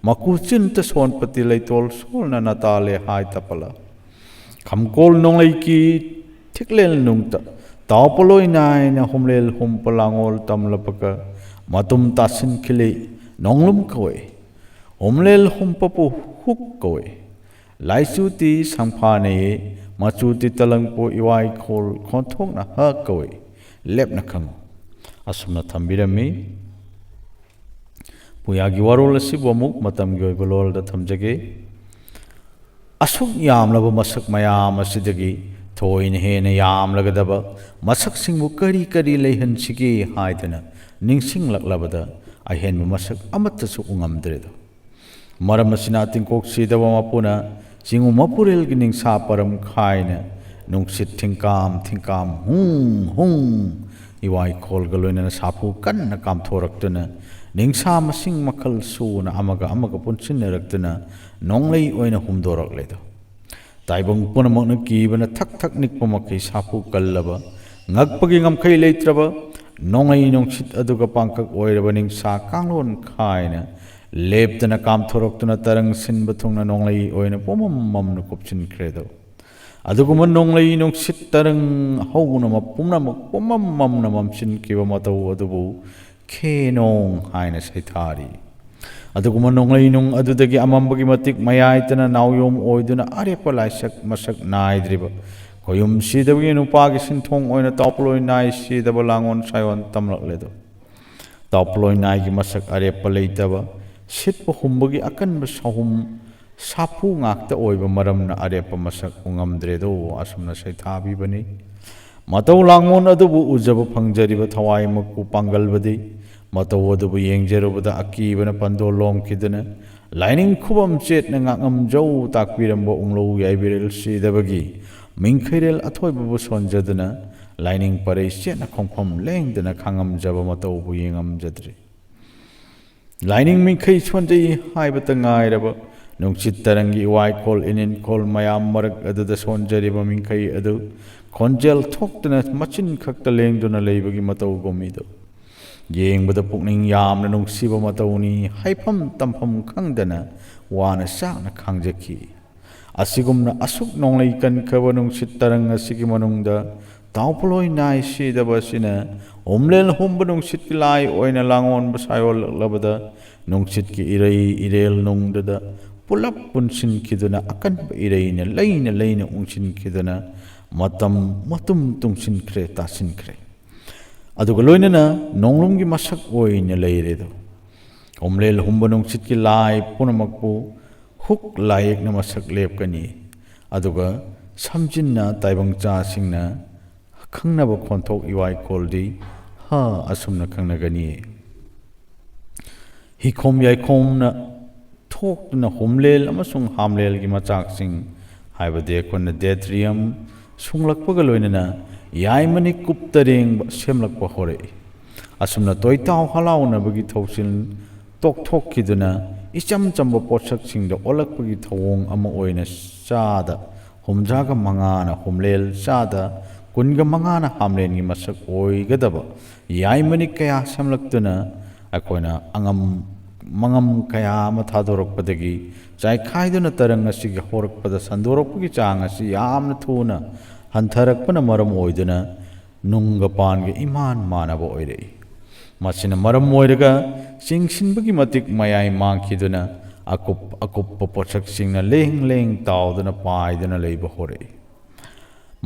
ꯃꯀꯨ ꯆꯤꯟꯇ ꯁꯣꯟꯄꯇꯤ ꯂꯩꯇꯣꯜ ꯁꯣꯜꯅ ꯅꯇꯥꯂꯦ ꯍꯥꯏ ꯇꯄꯂ꯫ ꯈꯝꯀꯣꯜ ꯅꯣꯡꯂꯩꯀꯤ ꯊꯤꯛꯂꯦꯜ ꯅꯨꯡꯇ ꯇꯥꯎꯄꯂꯣꯏ ꯅꯥꯏꯅ ꯍꯨꯝꯂꯦꯜ ꯍꯨꯝꯄ ꯂꯥꯡꯉꯣꯜ ꯇꯝꯂꯄꯀ ꯃꯇꯨꯝ ꯇꯥꯁꯤꯟꯈꯤꯂꯤ ꯅꯣꯡꯂꯨꯝ ꯀꯧꯏ꯫ ꯍꯨꯝꯂꯦꯜ ꯍꯨꯝꯄꯄꯨ ꯍꯨꯛ ꯀꯧꯏ꯫ ꯂꯥꯏꯆꯨꯇꯤ ꯁꯪꯐꯥꯅꯩꯌꯦ, ꯃꯆꯨꯇꯤ ꯇꯂꯪꯄꯨ ꯏꯋꯥꯏ ꯈꯣꯜ ꯈꯣꯟꯊꯣꯛꯅ ꯍꯛ ꯀꯧꯏ꯫ ꯂꯦꯞꯅ ꯈꯪꯉꯨ꯫ ꯑꯁꯨꯝꯅ ꯊꯝꯕꯤꯔꯝꯃꯤ꯫ ꯄꯨꯌꯥꯒꯤ ꯋꯥꯔꯣꯜ ꯑꯁꯤꯕꯨ ꯑꯃꯨꯛ ꯃꯇꯝꯒꯤ ꯑꯣꯏꯕ ꯂꯣꯜꯗ ꯊꯝꯖꯒꯦ꯫ ꯑꯁꯨꯛ ꯌꯥꯝꯂꯕ ꯃꯁꯛ ꯃꯌꯥꯝ ꯑꯁꯤꯗꯒꯤ ꯊꯣꯏꯅ ꯍꯦꯟꯅ ꯌꯥꯝꯂꯒꯗꯕ ꯃꯁꯛꯁꯤꯡꯕꯨ ꯀꯔꯤ ꯀꯔꯤ ꯂꯩꯍꯟꯁꯤꯒꯦ ꯍꯥꯏꯗꯅ ꯅꯤꯡꯁꯤꯡꯂꯛꯂꯕꯗ ꯑꯍꯦꯟꯕ ꯃꯁꯛ ꯑꯃꯠꯇꯁꯨ ꯎꯉꯝꯗ꯭ꯔꯦꯗꯣ꯫ ꯃꯔꯝ ꯑꯁꯤꯅ ꯇꯤꯡꯀꯣꯛ ꯁꯤꯗꯕ ꯃꯄꯨꯅ ꯆꯤꯡꯉꯨ ꯃꯄꯨꯔꯦꯜꯒꯤ ꯅꯤꯡꯁꯥ ꯄꯔꯝ ꯈꯥꯏꯅ ꯅꯨꯡꯁꯤꯠ ꯊꯤꯡꯀꯥꯝ ꯊꯤꯡꯀꯥꯝ ꯍꯨꯡ ꯍꯨꯡ ꯏꯋꯥꯏꯈꯣꯜꯒ ꯂꯣꯏꯅꯅ ꯁꯥꯐꯨ ꯀꯟꯅ ꯀꯥꯝꯊꯣꯔꯛꯇꯨꯅ ꯅꯤꯡꯁꯥ ꯃꯁꯤꯡ ꯃꯈꯜ ꯁꯨꯅ ꯑꯃꯒ ꯑꯃꯒ ꯄꯨꯟꯁꯤꯟꯅꯔꯛꯇꯨꯅ ꯅꯣꯡꯂꯩ ꯑꯣꯏꯅ ꯍꯨꯝꯗꯣꯔꯛꯂꯦꯗꯣ꯫ ꯇꯥꯏꯕꯪ ꯄꯨꯝꯅꯃꯛꯅ ꯀꯤꯕꯅ ꯊꯛ ꯊꯛ ꯅꯤꯛꯄ ꯃꯈꯩ ꯁꯥꯐꯨ ꯀꯜꯂꯕ, ꯉꯛꯄꯒꯤ ꯉꯝꯈꯩ ꯂꯩꯇ꯭ꯔꯕ, ꯅꯣꯡꯂꯩ ꯅꯨꯡꯁꯤꯠ ꯑꯗꯨꯒ ꯄꯥꯡꯀꯛ ꯑꯣꯏꯔꯕ ꯅꯤꯡꯁꯥ ꯀꯥꯡꯂꯣꯟ ꯈꯥꯏꯅ ꯂꯦꯞꯇꯅ ꯀꯥꯝꯊꯣꯔꯛꯇꯨꯅ ꯇꯔꯪ ꯁꯤꯟꯕ ꯊꯨꯡꯅ ꯅꯣꯡꯂꯩ ꯑꯣꯏꯅ ꯄꯨꯝꯃꯝ ꯃꯝꯅ ꯀꯨꯞꯁꯤꯟꯈ꯭ꯔꯦꯗꯣ꯫ ꯑꯗꯨꯒꯨꯝꯕ ꯅꯣꯡꯂꯩ ꯅꯨꯡꯁꯤꯠ ꯇꯔꯪ ꯍꯧꯅ ꯄꯨꯝꯅꯃꯛ ꯄꯨꯝꯃꯝ ꯃꯝꯅ ꯃꯝꯁꯤꯟꯈꯤꯕ ꯃꯇꯧ ꯑꯗꯨꯕꯨ ꯈꯦꯅꯣꯡ ꯍꯥꯏꯅ ꯁꯩꯊꯥꯔꯤ꯫ ꯑꯗꯨꯒꯨꯝꯕ ꯅꯣꯡꯂꯩ ꯅꯨꯡ ꯑꯗꯨꯗꯒꯤ ꯑꯃꯝꯕꯒꯤ ꯃꯇꯤꯛ ꯃꯌꯥꯏꯇꯅ ꯅꯥꯎꯌꯣꯝ ꯑꯣꯏꯗꯨꯅ ꯑꯔꯦꯞꯄ ꯂꯥꯏꯁꯛ ꯃꯁꯛ ꯅꯥꯏꯗ꯭ꯔꯤꯕ ꯈꯣꯌꯨꯝ ꯁꯤꯗꯕꯒꯤ ꯅꯨꯄꯥꯒꯤ ꯁꯤꯟꯊꯣꯡ ꯑꯣꯏꯅ ꯇꯥꯎꯄꯂꯣꯏ ꯅꯥꯏ ꯁꯤꯗꯕ ꯂꯥꯡꯑꯣꯟ ꯁꯥꯏꯑꯣꯟ ꯇꯝꯂꯛꯂꯦꯗꯣ꯫ ꯇꯥꯎꯄꯂꯣꯏ ꯅꯥꯏꯒꯤ ꯃꯁꯛ ꯑꯔꯦꯞꯄ ꯂꯩꯇꯕ, ꯁꯤꯠꯄ ꯍꯨꯝꯕꯒꯤ ꯑꯀꯟꯕ ꯁꯍꯨꯝ ꯁꯥꯐꯨ ꯉꯥꯛꯇ ꯑꯣꯏꯕ ꯃꯔꯝꯅ ꯑꯔꯦꯞꯄ ꯃꯁꯛ ꯎꯉꯝꯗ꯭ꯔꯦꯗꯣ ꯑꯁꯨꯝꯅ ꯁꯩꯊꯥꯕꯤꯕꯅꯤ꯫ ꯃꯇꯧ ꯂꯥꯡꯑꯣꯟ ꯑꯗꯨꯕꯨ ꯎꯖꯕ ꯐꯪꯖꯔꯤꯕ ꯊꯋꯥꯏꯃꯛꯄꯨ ꯄꯥꯡꯒꯜꯕꯗꯤ ꯃꯇꯧ ꯑꯗꯨꯕꯨ ꯌꯦꯡꯖꯔꯨꯕꯗ ꯑꯀꯤꯕꯅ ꯄꯟꯗꯣ ꯂꯣꯝꯈꯤꯗꯨꯅ ꯂꯥꯏꯅꯤꯡ ꯈꯨꯕꯝ ꯆꯦꯠꯅ ꯉꯥꯛꯉꯝꯖꯧ ꯇꯥꯛꯄꯤꯔꯝꯕ ꯎꯪꯂꯧ ꯌꯥꯏꯕꯤꯔꯦꯜ ꯁꯤꯗꯕꯒꯤ ꯃꯤꯡꯈꯩꯔꯦꯜ ꯑꯊꯣꯏꯕꯕꯨ ꯁꯣꯟꯖꯗꯨꯅ ꯂꯥꯏꯅꯤꯡ ꯄꯔꯩ ꯆꯦꯠꯅ ꯈꯣꯡꯐꯝ ꯂꯦꯡꯗꯅ ꯈꯥꯡꯉꯝꯖꯕ ꯃꯇꯧꯕꯨ ꯌꯦꯡꯉꯝꯖꯗ꯭ꯔꯤ꯫ ꯂꯥꯏꯅꯤꯡ ꯃꯤꯡꯈꯩ ꯁꯣꯟꯖꯩ ꯍꯥꯏꯕꯇ ꯉꯥꯏꯔꯕ ꯅꯨꯡꯁꯤꯠ ꯇꯔꯪꯒꯤ ꯏꯋꯥꯏꯈꯣꯜ ꯏꯅꯤꯟꯈꯣꯜ ꯃꯌꯥꯝ ꯃꯔꯛ ꯑꯗꯨꯗ ꯁꯣꯟꯖꯔꯤꯕ ꯃꯤꯡꯈꯩ ꯑꯗꯨ ꯈꯣꯟꯖꯦꯜ ꯊꯣꯛꯇꯅ ꯃꯆꯤꯟ ꯈꯛꯇ ꯂꯦꯡꯗꯨꯅ ꯂꯩꯕꯒꯤ ꯃꯇꯧ ꯒꯨꯝꯃꯤꯗꯨ ꯌꯦꯡꯕꯗ ꯄꯨꯛꯅꯤꯡ ꯌꯥꯝꯅ ꯅꯨꯡꯁꯤꯕ ꯃꯇꯧꯅꯤ꯫ ꯍꯥꯏꯐꯝ ꯇꯝꯐꯝ ꯈꯪꯗꯅ ꯋꯥꯅ ꯆꯥꯛꯅ ꯈꯥꯡꯖꯈꯤ꯫ ꯑꯁꯤꯒꯨꯝꯅ ꯑꯁꯨꯛ ꯅꯣꯡꯂꯩ ꯀꯟꯈ꯭ꯔꯕ ꯅꯨꯡꯁꯤꯠ ꯇꯔꯪ ꯑꯁꯤꯒꯤ ꯃꯅꯨꯡꯗ ꯇꯥꯎꯄꯂꯣꯏ ꯅꯥꯏ ꯁꯤꯗꯕ ꯑꯁꯤꯅ ꯎꯝꯂꯦꯜ ꯍꯨꯝꯕ ꯅꯨꯡꯁꯤꯠꯀꯤ ꯂꯥꯏ ꯑꯣꯏꯅ ꯂꯥꯡꯑꯣꯟꯕ ꯁꯥꯏꯑꯣꯜꯂꯛꯂꯕꯗ ꯅꯨꯡꯁꯤꯠꯀꯤ ꯏꯔꯩ ꯏꯔꯦꯜ ꯅꯨꯡꯗꯨꯗ ꯄꯨꯂꯞ ꯄꯨꯟꯁꯤꯟꯈꯤꯗꯨꯅ ꯑꯀꯟꯕ ꯏꯔꯩꯅ ꯂꯩꯅ ꯂꯩꯅ ꯎꯡꯁꯤꯟꯈꯤꯗꯨꯅ ꯃꯇꯝ ꯃꯇꯨꯝ ꯇꯨꯡꯁꯤꯟꯈ꯭ꯔꯦ, ꯇꯥꯁꯤꯟꯈ꯭ꯔꯦ꯫ ꯑꯗꯨꯒ ꯂꯣꯏꯅꯅ ꯅꯣꯡꯂꯨꯝꯒꯤ ꯃꯁꯛ ꯑꯣꯏꯅ ꯂꯩꯔꯦꯗꯣ꯫ ꯎꯝꯂꯦꯜ ꯍꯨꯝꯕ ꯅꯨꯡꯁꯤꯠꯀꯤ ꯂꯥꯏ ꯄꯨꯝꯅꯃꯛꯄꯨ ꯍꯨꯛ ꯂꯥꯏꯌꯦꯛꯅ ꯃꯁꯛ ꯂꯦꯞꯀꯅꯤ꯫ ꯑꯗꯨꯒ ꯁꯝꯖꯤꯟꯅ ꯇꯥꯏꯕꯪꯆꯥꯁꯤꯡꯅ ꯈꯪꯅꯕ ꯈꯣꯟꯊꯣꯛ ꯏꯋꯥꯏꯈꯣꯜꯗꯤ ꯍ ꯑꯁꯨꯝꯅ ꯈꯪꯅꯒꯅꯤ꯫ ꯍꯤꯈꯣꯝ ꯌꯥꯏꯈꯣꯝꯅ ꯊꯣꯛꯇꯨꯅ ꯍꯨꯝꯂꯦꯜ ꯑꯃꯁꯨꯡ ꯍꯥꯝꯂꯦꯜꯒꯤ ꯃꯆꯥꯛꯁꯤꯡ, ꯍꯥꯏꯕꯗꯤ ꯑꯩꯈꯣꯏꯅ ꯗꯦꯇ꯭ꯔꯤꯌꯝ ꯁꯨꯡꯂꯛꯄꯒ ꯂꯣꯏꯅꯅ ꯌꯥꯏꯃꯅꯤꯛ ꯀꯨꯞ ꯇꯔꯦꯡꯕ ꯁꯦꯝꯂꯛꯄ ꯍꯧꯔꯛꯏ꯫ ꯑꯁꯨꯝꯅ ꯇꯣꯏꯇꯥꯎ ꯍꯂꯥꯎꯅꯕꯒꯤ ꯊꯧꯁꯤꯜ ꯇꯣꯛꯊꯣꯛꯈꯤꯗꯨꯅ ꯏꯆꯝ ꯆꯝꯕ ꯄꯣꯠꯁꯛꯁꯤꯡꯗ ꯑꯣꯜꯂꯛꯄꯒꯤ ꯊꯧꯑꯣꯡ ꯑꯃ ꯑꯣꯏꯅ ꯆꯥꯗ ꯍꯨꯝꯗ꯭ꯔꯥꯒ ꯃꯉꯥꯅ ꯍꯨꯝꯂꯦꯜ, ꯆꯥꯗ ꯀꯨꯟꯒ ꯃꯉꯥꯅ ꯍꯥꯝꯂꯦꯟꯒꯤ ꯃꯁꯛ ꯑꯣꯏꯒꯗꯕ ꯌꯥꯏꯃꯅꯤꯛ ꯀꯌꯥ ꯁꯦꯝꯂꯛꯇꯨꯅ ꯑꯩꯈꯣꯏꯅ ꯑꯉꯝ ꯃꯉꯝ ꯀꯌꯥ ꯑꯃ ꯊꯥꯗꯣꯔꯛꯄꯗꯒꯤ ꯆꯥꯏꯈꯥꯏꯗꯨꯅ ꯇꯔꯪ ꯑꯁꯤꯒꯤ ꯍꯧꯔꯛꯄꯗ ꯁꯟꯗꯣꯔꯛꯄꯒꯤ ꯆꯥꯡ ꯑꯁꯤ ꯌꯥꯝꯅ ꯊꯨꯅ ꯍꯟꯊꯔꯛꯄꯅ ꯃꯔꯝ ꯑꯣꯏꯗꯨꯅ ꯅꯨꯡꯒ ꯄꯥꯟꯒ ꯏꯃꯥꯟ ꯃꯥꯟꯅꯕ ꯑꯣꯏꯔꯛꯏ꯫ ꯃꯁꯤꯅ ꯃꯔꯝ ꯑꯣꯏꯔꯒ ꯆꯤꯡꯁꯤꯟꯕꯒꯤ ꯃꯇꯤꯛ ꯃꯌꯥꯏ ꯃꯥꯡꯈꯤꯗꯨꯅ ꯑꯀꯨꯞ ꯑꯀꯨꯞꯄ ꯄꯣꯠꯁꯛꯁꯤꯡꯅ ꯂꯦꯡ ꯂꯦꯡ ꯇꯥꯎꯗꯨꯅ ꯄꯥꯏꯗꯨꯅ ꯂꯩꯕ ꯍꯧꯔꯛꯏ꯫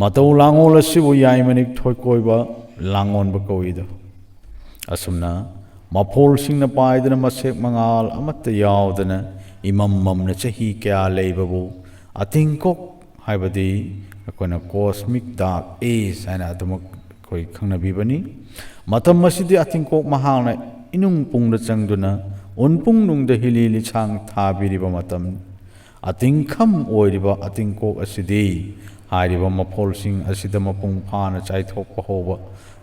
ꯃꯇꯧ ꯂꯥꯡꯑꯣꯜ ꯑꯁꯤꯕꯨ ꯌꯥꯏꯃꯅꯤꯛ ꯊꯣꯏꯀꯣꯏꯕ ꯂꯥꯡꯑꯣꯟꯕ ꯀꯧꯏꯗꯣ꯫ ꯑꯁꯨꯝꯅ ꯃꯐꯣꯜꯁꯤꯡꯅ ꯄꯥꯏꯗꯨꯅ ꯃꯁꯦꯛ ꯃꯉꯥꯜ ꯑꯃꯠꯇ ꯌꯥꯎꯗꯅ ꯏꯃꯝ ꯃꯝꯅ ꯆꯍꯤ ꯀꯌꯥ ꯂꯩꯕꯕꯨ ꯑꯇꯤꯡꯀꯣꯛ, ꯍꯥꯏꯕꯗꯤ ꯑꯩꯈꯣꯏꯅ cosmic dark age ꯍꯥꯏꯅ ꯑꯗꯨꯃꯛ ꯑꯩꯈꯣꯏ ꯈꯪꯅꯕꯤꯕꯅꯤ꯫ ꯃꯇꯝ ꯑꯁꯤꯗꯤ ꯑꯇꯤꯡꯀꯣꯛ ꯃꯍꯥꯛꯅ ꯏꯅꯨꯡ ꯄꯨꯡꯗ ꯆꯪꯗꯨꯅ ꯎꯟ ꯄꯨꯡꯅꯨꯡꯗ ꯍꯤꯂꯤ ꯂꯤꯁꯥꯡ ꯊꯥꯕꯤꯔꯤꯕ ꯃꯇꯝ꯫ ꯑꯇꯤꯡꯈꯝ ꯑꯣꯏꯔꯤꯕ ꯑꯇꯤꯡꯀꯣꯛ ꯑꯁꯤꯗꯤ ꯍꯥꯏꯔꯤꯕ ꯃꯐꯣꯜꯁꯤꯡ ꯑꯁꯤꯗ ꯃꯄꯨꯡ ꯐꯥꯅ ꯆꯥꯏꯊꯣꯛꯄ ꯍꯧꯕ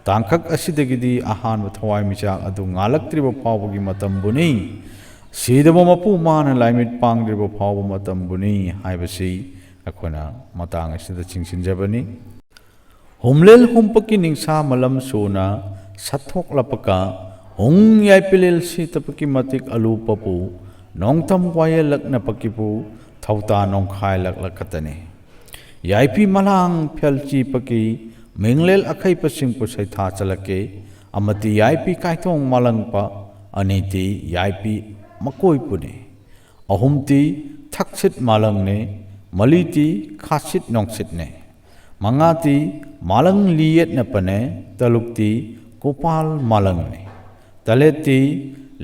ꯇꯥꯡꯀꯛ ꯑꯁꯤꯗꯒꯤꯗꯤ ꯑꯍꯥꯟꯕ ꯊꯋꯥꯏꯃꯤꯆꯥꯛ ꯑꯗꯨ ꯉꯥꯜꯂꯛꯇ꯭ꯔꯤꯕ ꯐꯥꯎꯕꯒꯤ ꯃꯇꯝꯕꯨꯅꯤ꯫ ꯁꯤꯗꯕ ꯃꯄꯨ ꯃꯥꯅ ꯂꯥꯏꯃꯤꯠ ꯄꯥꯡꯗ꯭ꯔꯤꯕ ꯐꯥꯎꯕ ꯃꯇꯝꯕꯨꯅꯤ ꯍꯥꯏꯕꯁꯤ ꯑꯩꯈꯣꯏꯅ ꯃꯇꯥꯡ ꯑꯁꯤꯗ ꯆꯤꯡꯁꯤꯟꯖꯕꯅꯤ꯫ ꯍꯨꯝꯂꯦꯜ ꯍꯨꯝꯄꯛꯀꯤ ꯅꯤꯡꯁꯥ ꯃꯂꯝ ꯁꯨꯅ ꯁꯠꯊꯣꯛꯂꯛꯄꯒ ꯍꯨꯡ ꯌꯥꯏꯄꯤꯂꯦꯜ ꯁꯤꯇꯄꯛꯀꯤ ꯃꯇꯤꯛ ꯑꯂꯨ ꯄꯄꯨ ꯅꯣꯡꯇꯝ ꯋꯥꯌꯦꯜꯂꯛꯅꯄꯛꯀꯤꯕꯨ ꯊꯧꯇꯥ ꯅꯣꯡꯈꯥꯏꯂꯛꯂꯛꯀꯇꯅꯤ꯫ ꯌꯥꯏꯄꯤ ꯃꯂꯥꯡ ꯐꯦꯜꯆꯤꯄꯛꯀꯤ ꯃꯤꯡꯂꯦꯜ ꯑꯈꯩꯄꯁꯤꯡꯄꯨ ꯁꯩꯊꯥ ꯆꯠꯂꯛꯀꯦ꯫ ꯑꯃꯗꯤ ꯌꯥꯏꯄꯤ ꯀꯥꯏꯊꯣꯡ ꯃꯥꯂꯪꯄ, ꯑꯅꯤꯗꯤ ꯌꯥꯏꯄꯤ ꯃꯀꯣꯏꯄꯨꯅꯤ꯫ ꯑꯍꯨꯝꯗꯤ ꯊꯛꯁꯤꯠ ꯃꯥꯂꯪꯅꯤ, ꯃꯔꯤꯗꯤ ꯈꯥꯁꯤꯠ ꯅꯣꯡꯁꯤꯠꯅꯤ, ꯃꯉꯥꯗꯤ ꯃꯥꯂꯪ ꯂꯤꯌꯦꯠꯅꯄꯅꯦ, ꯇꯔꯨꯛꯇꯤ ꯀꯣꯄꯥꯜ ꯃꯥꯂꯪꯅꯤ, ꯇꯔꯦꯠꯇꯤ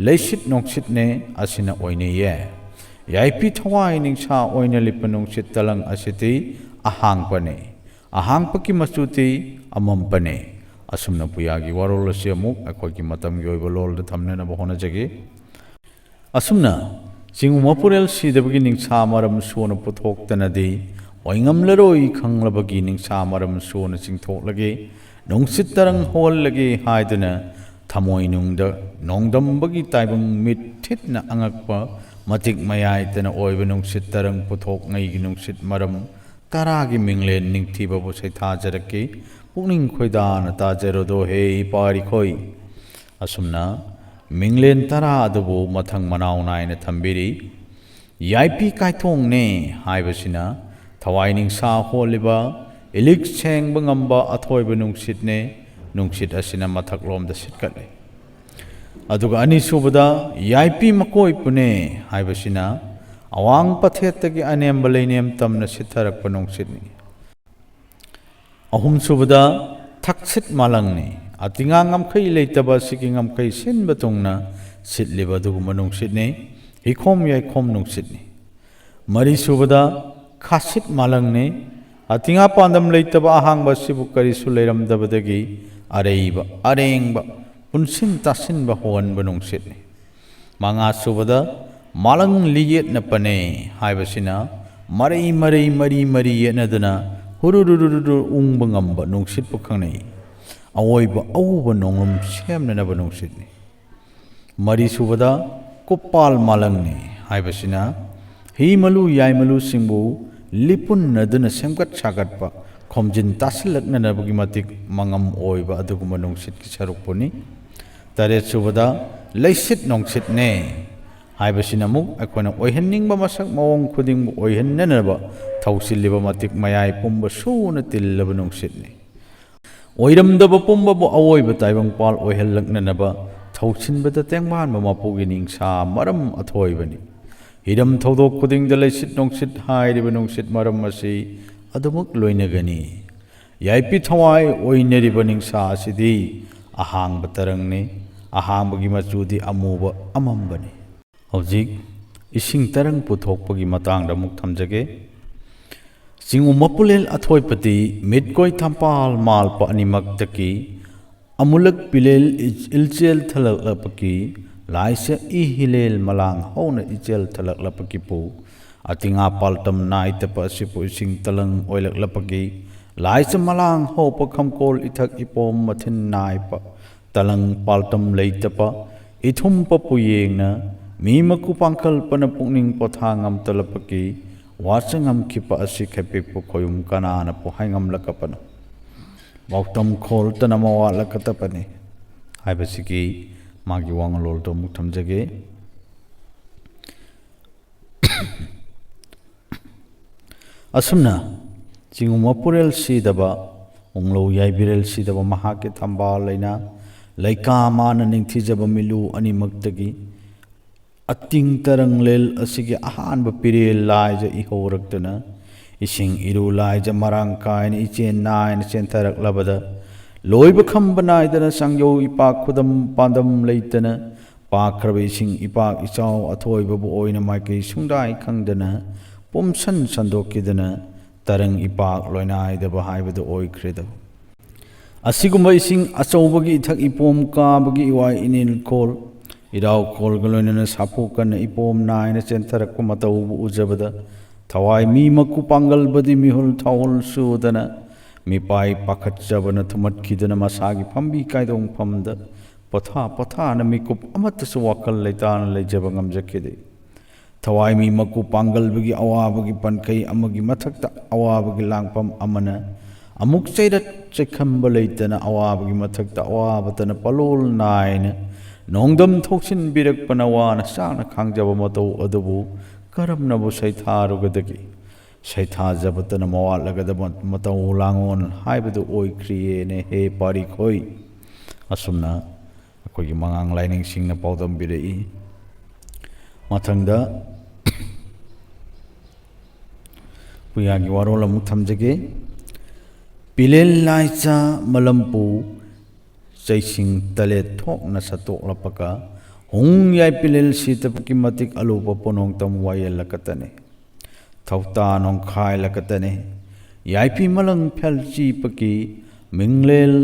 ꯂꯩꯁꯤꯠ ꯅꯣꯡꯁꯤꯠꯅꯦ ꯑꯁꯤꯅ ꯑꯣꯏꯅꯩꯌꯦ꯫ ꯌꯥꯏꯄꯤ ꯊꯋꯥꯏ ꯅꯤꯡꯁꯥ ꯑꯣꯏꯅ ꯂꯤꯠꯄ ꯅꯨꯡꯁꯤꯠ ꯇꯂꯪ ꯑꯁꯤꯗꯤ ꯑꯍꯥꯡꯄꯅꯤ꯫ ꯑꯍꯥꯡꯄꯒꯤ ꯃꯆꯨꯗꯤ ꯑꯃꯝꯕꯅꯤ꯫ ꯑꯁꯨꯝꯅ ꯄꯨꯌꯥꯒꯤ ꯋꯥꯔꯣꯜ ꯑꯁꯤ ꯑꯃꯨꯛ ꯑꯩꯈꯣꯏꯒꯤ ꯃꯇꯝꯒꯤ ꯑꯣꯏꯕ ꯂꯣꯜꯗ ꯊꯝꯅꯅꯕ ꯍꯣꯠꯅꯖꯒꯦ꯫ ꯑꯁꯨꯝꯅ ꯆꯤꯡꯉꯨ ꯃꯄꯨꯔꯦꯜ ꯁꯤꯗꯕꯒꯤ ꯅꯤꯡꯁꯥ ꯃꯔꯝ ꯁꯨꯅ ꯄꯨꯊꯣꯛꯇꯅꯗꯤ ꯑꯣꯏꯉꯝꯂꯔꯣꯏ ꯈꯪꯂꯕꯒꯤ ꯅꯤꯡꯁꯥ ꯃꯔꯝ ꯁꯨꯅ ꯆꯤꯡꯊꯣꯛꯂꯒꯦ, ꯅꯨꯡꯁꯤꯠ ꯇꯔꯪ ꯍꯣꯜꯂꯒꯦ ꯍꯥꯏꯗꯨꯅ ꯊꯃꯣꯏꯅꯨꯡꯗ ꯅꯣꯡꯗꯝꯕꯒꯤ ꯇꯥꯏꯕꯪ ꯃꯤꯠ ꯊꯤꯠꯅ ꯑꯉꯛꯄ ꯃꯇꯤꯛ ꯃꯌꯥꯏꯇꯅ ꯑꯣꯏꯕ ꯅꯨꯡꯁꯤꯠ ꯇꯔꯪ ꯄꯨꯊꯣꯛꯉꯩꯒꯤ ꯅꯨꯡꯁꯤꯠ ꯃꯔꯝ ꯇꯔꯥꯒꯤ ꯃꯤꯡꯂꯦꯟ ꯅꯤꯡꯊꯤꯕꯕꯨ ꯁꯩꯊꯥꯖꯔꯛꯀꯦ꯫ ꯄꯨꯛꯅꯤꯡ ꯈꯣꯏꯗꯥꯅ ꯇꯥꯖꯔꯣꯗꯣ ꯍꯦ ꯏꯄꯥꯔꯤꯈꯣꯏ꯫ ꯑꯁꯨꯝꯅ ꯃꯤꯡꯂꯦꯟ ꯇꯔꯥ ꯑꯗꯨꯕꯨ ꯃꯊꯪ ꯃꯅꯥꯎ ꯅꯥꯏꯅ ꯊꯝꯕꯤꯔꯤ꯫ ꯌꯥꯏꯄꯤ ꯀꯥꯏꯊꯣꯡꯅꯦ ꯍꯥꯏꯕꯁꯤꯅ ꯊꯋꯥꯏ ꯅꯤꯡꯁꯥ ꯍꯣꯜꯂꯤꯕ, ꯏꯂꯤꯛ ꯁꯦꯡꯕ ꯉꯝꯕ ꯑꯊꯣꯏꯕ ꯅꯨꯡꯁꯤꯠꯅꯦ꯫ ꯅꯨꯡꯁꯤꯠ ꯑꯁꯤꯅ ꯃꯊꯛꯂꯣꯝꯗ ꯁꯤꯠꯀꯠꯂꯤ꯫ ꯑꯗꯨꯒ ꯑꯅꯤꯁꯨꯕꯗ ꯌꯥꯏꯄꯤ ꯃꯀꯣꯏ ꯄꯨꯅꯦ ꯍꯥꯏꯕꯁꯤꯅ ꯑꯋꯥꯡ ꯄꯊꯦꯠꯇꯒꯤ ꯑꯅꯦꯝꯕ ꯂꯩꯅꯦꯝ ꯇꯝꯅ ꯁꯤꯠꯊꯔꯛꯄ ꯅꯨꯡꯁꯤꯠꯅꯤ꯫ ꯑꯍꯨꯝꯁꯨꯕꯗ ꯊꯛꯁꯤꯠ ꯃꯥꯂꯪꯅꯤ꯫ ꯑꯇꯤꯉꯥ ꯉꯝꯈꯩ ꯂꯩꯇꯕ ꯑꯁꯤꯒꯤ ꯉꯝꯈꯩ ꯁꯤꯟꯕ ꯊꯨꯡꯅ ꯁꯤꯠꯂꯤꯕ ꯑꯗꯨꯒꯨꯝꯕ ꯅꯨꯡꯁꯤꯠꯅꯤ꯫ ꯍꯤꯈꯣꯝ ꯌꯥꯏꯈꯣꯝ ꯅꯨꯡꯁꯤꯠꯅꯤ꯫ ꯃꯔꯤꯁꯨꯕꯗ ꯈꯥꯁꯤꯠ ꯃꯥꯂꯪꯅꯤ꯫ ꯑꯇꯤꯉꯥ ꯄꯥꯟꯗꯝ ꯂꯩꯇꯕ ꯑꯍꯥꯡꯕ ꯑꯁꯤꯕꯨ ꯀꯔꯤꯁꯨ ꯂꯩꯔꯝꯗꯕꯗꯒꯤ ꯑꯔꯩꯕ, ꯑꯔꯦꯡꯕ, ꯄꯨꯟꯁꯤꯟ ꯇꯥꯁꯤꯟꯕ ꯍꯧꯍꯟꯕ ꯅꯨꯡꯁꯤꯠꯅꯤ꯫ ꯃꯉꯥꯁꯨꯕꯗ ꯃꯥꯂꯪ ꯂꯤꯌꯦꯠꯅ ꯄꯅꯦ ꯍꯥꯏꯕꯁꯤꯅ ꯃꯔꯩ ꯃꯔꯩ ꯃꯔꯤ ꯃꯔꯤ ꯌꯦꯠꯅꯗꯨꯅ ꯍꯨꯔꯨꯔꯨꯔꯨꯔꯨ ꯎꯪꯕ ꯉꯝꯕ ꯅꯨꯡꯁꯤꯠꯄꯨ ꯈꯪꯅꯩ꯫ ꯑꯋꯣꯏꯕ ꯑꯎꯕ ꯅꯣꯡꯂꯨꯝ ꯁꯦꯝꯅꯅꯕ ꯅꯨꯡꯁꯤꯠꯅꯤ꯫ ꯃꯔꯤꯁꯨꯕꯗ ꯀꯨꯞꯄꯥꯜ ꯃꯥꯂꯪꯅꯤ ꯍꯥꯏꯕꯁꯤꯅ ꯍꯤ ꯃꯂꯨ ꯌꯥꯏ ꯃꯂꯨꯁꯤꯡꯕꯨ ꯂꯤꯄꯨꯟꯅꯗꯨꯅ ꯁꯦꯝꯒꯠ ꯁꯥꯒꯠꯄ, ꯈꯣꯝꯖꯤꯟ ꯇꯥꯁꯤꯜꯂꯛꯅꯅꯕꯒꯤ ꯃꯇꯤꯛ ꯃꯉꯝ ꯑꯣꯏꯕ ꯑꯗꯨꯒꯨꯝꯕ ꯅꯨꯡꯁꯤꯠꯀꯤ ꯁꯔꯨꯛꯄꯨꯅꯤ꯫ ꯇꯔꯦꯠꯁꯨꯕꯗ ꯂꯩꯁꯤꯠ ꯅꯨꯡꯁꯤꯠꯅꯦ ꯍꯥꯏꯕꯁꯤꯅ ꯑꯃꯨꯛ ꯑꯩꯈꯣꯏꯅ ꯑꯣꯏꯍꯟꯅꯤꯡꯕ ꯃꯁꯛ ꯃꯑꯣꯡ ꯈꯨꯗꯤꯡꯕꯨ ꯑꯣꯏꯍꯟꯅꯅꯕ ꯊꯧꯁꯤꯜꯂꯤꯕ ꯃꯇꯤꯛ ꯃꯌꯥꯏ ꯄꯨꯝꯕ ꯁꯨꯅ ꯇꯤꯜꯂꯕ ꯅꯨꯡꯁꯤꯠꯅꯤ꯫ ꯑꯣꯏꯔꯝꯗꯕ ꯄꯨꯝꯕꯕꯨ ꯑꯋꯣꯏꯕ ꯇꯥꯏꯕꯪꯄꯥꯜ ꯑꯣꯏꯍꯜꯂꯛꯅꯅꯕ ꯊꯧꯁꯤꯟꯕꯗ ꯇꯦꯡꯕꯥꯟꯕ ꯃꯄꯨꯒꯤ ꯅꯤꯡꯁꯥ ꯃꯔꯝ ꯑꯊꯣꯏꯕꯅꯤ꯫ ꯍꯤꯔꯝ ꯊꯧꯗꯣꯛ ꯈꯨꯗꯤꯡꯗ ꯂꯩꯁꯤꯠ ꯅꯨꯡꯁꯤꯠ ꯍꯥꯏꯔꯤꯕ ꯅꯨꯡꯁꯤꯠ ꯃꯔꯝ ꯑꯁꯤ ꯑꯗꯨꯃꯛ ꯂꯣꯏꯅꯒꯅꯤ꯫ ꯌꯥꯏꯄꯤ ꯊꯋꯥꯏ ꯑꯣꯏꯅꯔꯤꯕ ꯅꯤꯡꯁꯥ ꯑꯁꯤꯗꯤ ꯑꯍꯥꯡꯕ ꯇꯔꯪꯅꯤ꯫ ꯑꯍꯥꯡꯕꯒꯤ ꯃꯆꯨꯗꯤ ꯑꯃꯨꯕ ꯑꯃꯝꯕꯅꯤ꯫ ꯍꯧꯖꯤꯛ ꯏꯁꯤꯡ ꯇꯔꯪ ꯄꯨꯊꯣꯛꯄꯒꯤ ꯃꯇꯥꯡꯗ ꯑꯃꯨꯛ ꯊꯝꯖꯒꯦ꯫ ꯆꯤꯡꯉꯨ ꯃꯄꯨꯂꯦꯜ ꯑꯊꯣꯏꯄꯇꯤ ꯃꯤꯠꯀꯣꯏ ꯊꯝꯄꯥꯜ ꯃꯥꯜꯄ ꯑꯅꯤꯃꯛꯇꯒꯤ ꯑꯃꯨꯂꯛ ꯄꯤꯂꯦꯜ ꯏꯜꯆꯦꯜ ꯊꯂꯛꯂꯛꯄꯒꯤ ꯂꯥꯏꯁ ꯏ ꯍꯤꯂꯦꯜ ꯃꯂꯥꯡ ꯍꯧꯅ ꯏꯆꯦꯜ ꯊꯂꯛꯂꯄꯒꯤꯄꯨ, ꯑꯇꯤꯉꯥ ꯄꯥꯜꯇꯝ ꯅꯥꯏꯇꯄ ꯑꯁꯤꯕꯨ ꯏꯁꯤꯡ ꯇꯂꯪ ꯑꯣꯏꯂꯛꯂꯄꯒꯤ, ꯂꯥꯏꯁ ꯃꯂꯥꯡ ꯍꯧꯄ ꯈꯝꯀꯣꯜ ꯏꯊꯛ ꯏꯄꯣꯝ ꯃꯊꯤꯟ ꯅꯥꯏꯄ, ꯇꯂꯪ ꯄꯥꯜꯇꯝ ꯂꯩꯇꯄ, ꯏꯊꯨꯝꯄ ꯄꯨꯌꯦꯡꯅ, ꯃꯤ ꯃꯀꯨ ꯄꯥꯡꯈꯜꯄꯅ ꯄꯨꯛꯅꯤꯡ ꯄꯣꯊꯥ ꯉꯝꯇꯂꯄꯒꯤ, ꯋꯥꯆ ꯉꯝꯈꯤꯕ ꯑꯁꯤ ꯈꯩꯄꯤꯛꯄ ꯈꯣꯌꯨꯝ ꯀꯅꯥꯅ ꯄꯣꯍꯥꯏ ꯉꯝꯂꯛꯀꯄꯅꯣ? ꯄꯥꯎꯇꯝ ꯈꯣꯜꯇꯅ ꯃꯋꯥꯠꯂꯛꯀꯗꯕꯅꯤ ꯍꯥꯏꯕꯁꯤꯒꯤ ꯃꯥꯒꯤ ꯋꯥꯉꯂꯣꯜꯗꯣ ꯑꯃꯨꯛ ꯊꯝꯖꯒꯦ꯫ ꯑꯁꯨꯝꯅ ꯆꯤꯡꯉꯨ ꯃꯄꯨꯔꯦꯜ ꯁꯤꯗꯕ, ꯎꯪꯂꯧ ꯌꯥꯏꯕꯤꯔꯦꯜ ꯁꯤꯗꯕ ꯃꯍꯥꯛꯀꯤ ꯊꯝꯕꯥꯜ ꯂꯩꯅ ꯂꯩꯀꯥ ꯃꯥꯅ ꯅꯤꯡꯊꯤꯖꯕ ꯃꯤꯂꯨ ꯑꯅꯤꯃꯛꯇꯒꯤ ꯑꯇꯤꯡ ꯇꯔꯪꯂꯦꯜ ꯑꯁꯤꯒꯤ ꯑꯍꯥꯟꯕ ꯄꯤꯔꯦꯜ ꯂꯥꯏꯖ ꯏꯍꯧꯔꯛꯇꯨꯅ, ꯏꯁꯤꯡ ꯏꯔꯨ ꯂꯥꯏꯖ ꯃꯔꯥꯡ ꯀꯥꯏꯅ ꯏꯆꯦꯟ ꯅꯥꯏꯅ ꯆꯦꯟꯊꯔꯛꯂꯕꯗ, ꯂꯣꯏꯕ ꯈꯝꯕ ꯅꯥꯏꯗꯅ ꯆꯥꯡꯌꯧ ꯏꯄꯥꯛ ꯈꯨꯗꯝ ꯄꯥꯟꯗꯝ ꯂꯩꯇꯅ ꯄꯥꯛꯈ꯭ꯔꯕ ꯏꯁꯤꯡ ꯏꯄꯥꯛ ꯏꯆꯥꯎ ꯑꯊꯣꯏꯕꯕꯨ ꯑꯣꯏꯅ ꯃꯥꯏꯀꯩ ꯁꯨꯡꯗꯥꯏ ꯈꯪꯗꯅ ꯄꯨꯝꯁꯟ ꯁꯟꯗꯣꯛꯈꯤꯗꯅ ꯇꯔꯪ ꯏꯄꯥꯛ ꯂꯣꯏꯅꯥꯏꯗꯕ ꯍꯥꯏꯕꯗꯨ ꯑꯣꯏꯈ꯭ꯔꯦꯗꯣ꯫ ꯑꯁꯤꯒꯨꯝꯕ ꯏꯁꯤꯡ ꯑꯆꯧꯕꯒꯤ ꯏꯊꯛ ꯏꯄꯣꯝ ꯀꯥꯕꯒꯤ ꯏꯋꯥꯏ ꯏꯅꯤꯜ ꯈꯣꯜ, ꯏꯔꯥꯎ ꯈꯣꯜꯒ ꯂꯣꯏꯅꯅ ꯁꯥꯐꯨ ꯀꯟꯅ ꯏꯄꯣꯝ ꯅꯥꯏꯅ ꯆꯦꯟꯊꯔꯛꯄ ꯃꯇꯧꯕꯨ ꯎꯖꯕꯗ ꯊꯋꯥꯏ ꯃꯤ ꯃꯀꯨ ꯄꯥꯡꯒꯜꯕꯗꯤ ꯃꯤꯍꯨꯜ ꯊꯥꯍꯨꯜ ꯁꯨꯗꯅ ꯃꯤꯄꯥꯏ ꯄꯥꯈꯠꯆꯕꯅ ꯊꯨꯝꯍꯠꯈꯤꯗꯨꯅ ꯃꯁꯥꯒꯤ ꯐꯝꯕꯤ ꯀꯥꯏꯗꯣꯡꯐꯝꯗ ꯄꯣꯊꯥ ꯄꯣꯊꯥꯅ ꯃꯤꯀꯨꯞ ꯑꯃꯠꯇꯁꯨ ꯋꯥꯈꯜ ꯂꯩꯇꯥꯅ ꯂꯩꯖꯕ ꯉꯝꯖꯈꯤꯗꯦ꯫ ꯊꯋꯥꯏ ꯃꯤ ꯃꯀꯨ ꯄꯥꯡꯒꯜꯕꯒꯤ ꯑꯋꯥꯕꯒꯤ ꯄꯟꯈꯩ ꯑꯃꯒꯤ ꯃꯊꯛꯇ ꯑꯋꯥꯕꯒꯤ ꯂꯥꯡꯐꯝ ꯑꯃꯅ ꯑꯃꯨꯛ ꯆꯩꯔꯠ ꯆꯩꯈꯝꯕ ꯂꯩꯇꯅ ꯑꯋꯥꯕꯒꯤ ꯃꯊꯛꯇ ꯑꯋꯥꯕꯇꯅ ꯄꯂꯣꯜ ꯅꯥꯏꯅ ꯅꯣꯡꯗꯝ ꯊꯣꯛꯆꯤꯟꯕꯤꯔꯛꯄꯅ ꯋꯥꯅ ꯆꯥꯅ ꯈꯥꯡꯖꯕ ꯃꯇꯧ ꯑꯗꯨꯕꯨ ꯀꯔꯝꯅꯕꯨ ꯁꯩꯊꯥꯔꯨꯒꯗꯒꯦ? ꯁꯩꯊꯥꯖꯕꯇꯅ ꯃꯋꯥꯠꯂꯒꯗꯕ ꯃꯇꯧ ꯂꯥꯡꯑꯣꯟ ꯍꯥꯏꯕꯗꯨ ꯑꯣꯏꯈ꯭ꯔꯤꯌꯦꯅꯦ ꯍꯦ ꯄꯥꯔꯤꯈꯣꯏ꯫ ꯑꯁꯨꯝꯅ ꯑꯩꯈꯣꯏꯒꯤ ꯃꯉꯥꯡ ꯂꯥꯏꯅꯤꯡꯁꯤꯡꯅ ꯄꯥꯎꯗꯝꯕꯤꯔꯛꯏ꯫ ꯃꯊꯪꯗ ꯄꯨꯌꯥꯒꯤ ꯋꯥꯔꯣꯜ ꯑꯃꯨꯛ ꯊꯝꯖꯒꯦ꯫ ꯄꯤꯂꯦꯜ ꯂꯥꯏꯆꯥ ꯃꯂꯝꯄꯨ ꯆꯩꯁꯤꯡ ꯇꯂꯦꯠ ꯊꯣꯛꯅ ꯁꯠꯇꯣꯛꯂꯛꯄꯒ ꯍꯨꯡ ꯌꯥꯏ ꯄꯤꯂꯦꯜ ꯁꯤꯇꯕꯒꯤ ꯃꯇꯤꯛ ꯑꯂꯨꯕ ꯄꯣꯅꯣꯡꯇꯝ ꯋꯥꯌꯦꯜꯂꯛꯀꯇꯅꯤ꯫ ꯊꯧꯇꯥ ꯅꯣꯡꯈꯥꯏꯂꯛꯀꯇꯅꯤ꯫ ꯌꯥꯏꯐꯤ ꯃꯂꯪ ꯐꯦꯜꯆꯤꯄꯒꯤ ꯃꯤꯡꯂꯦꯜ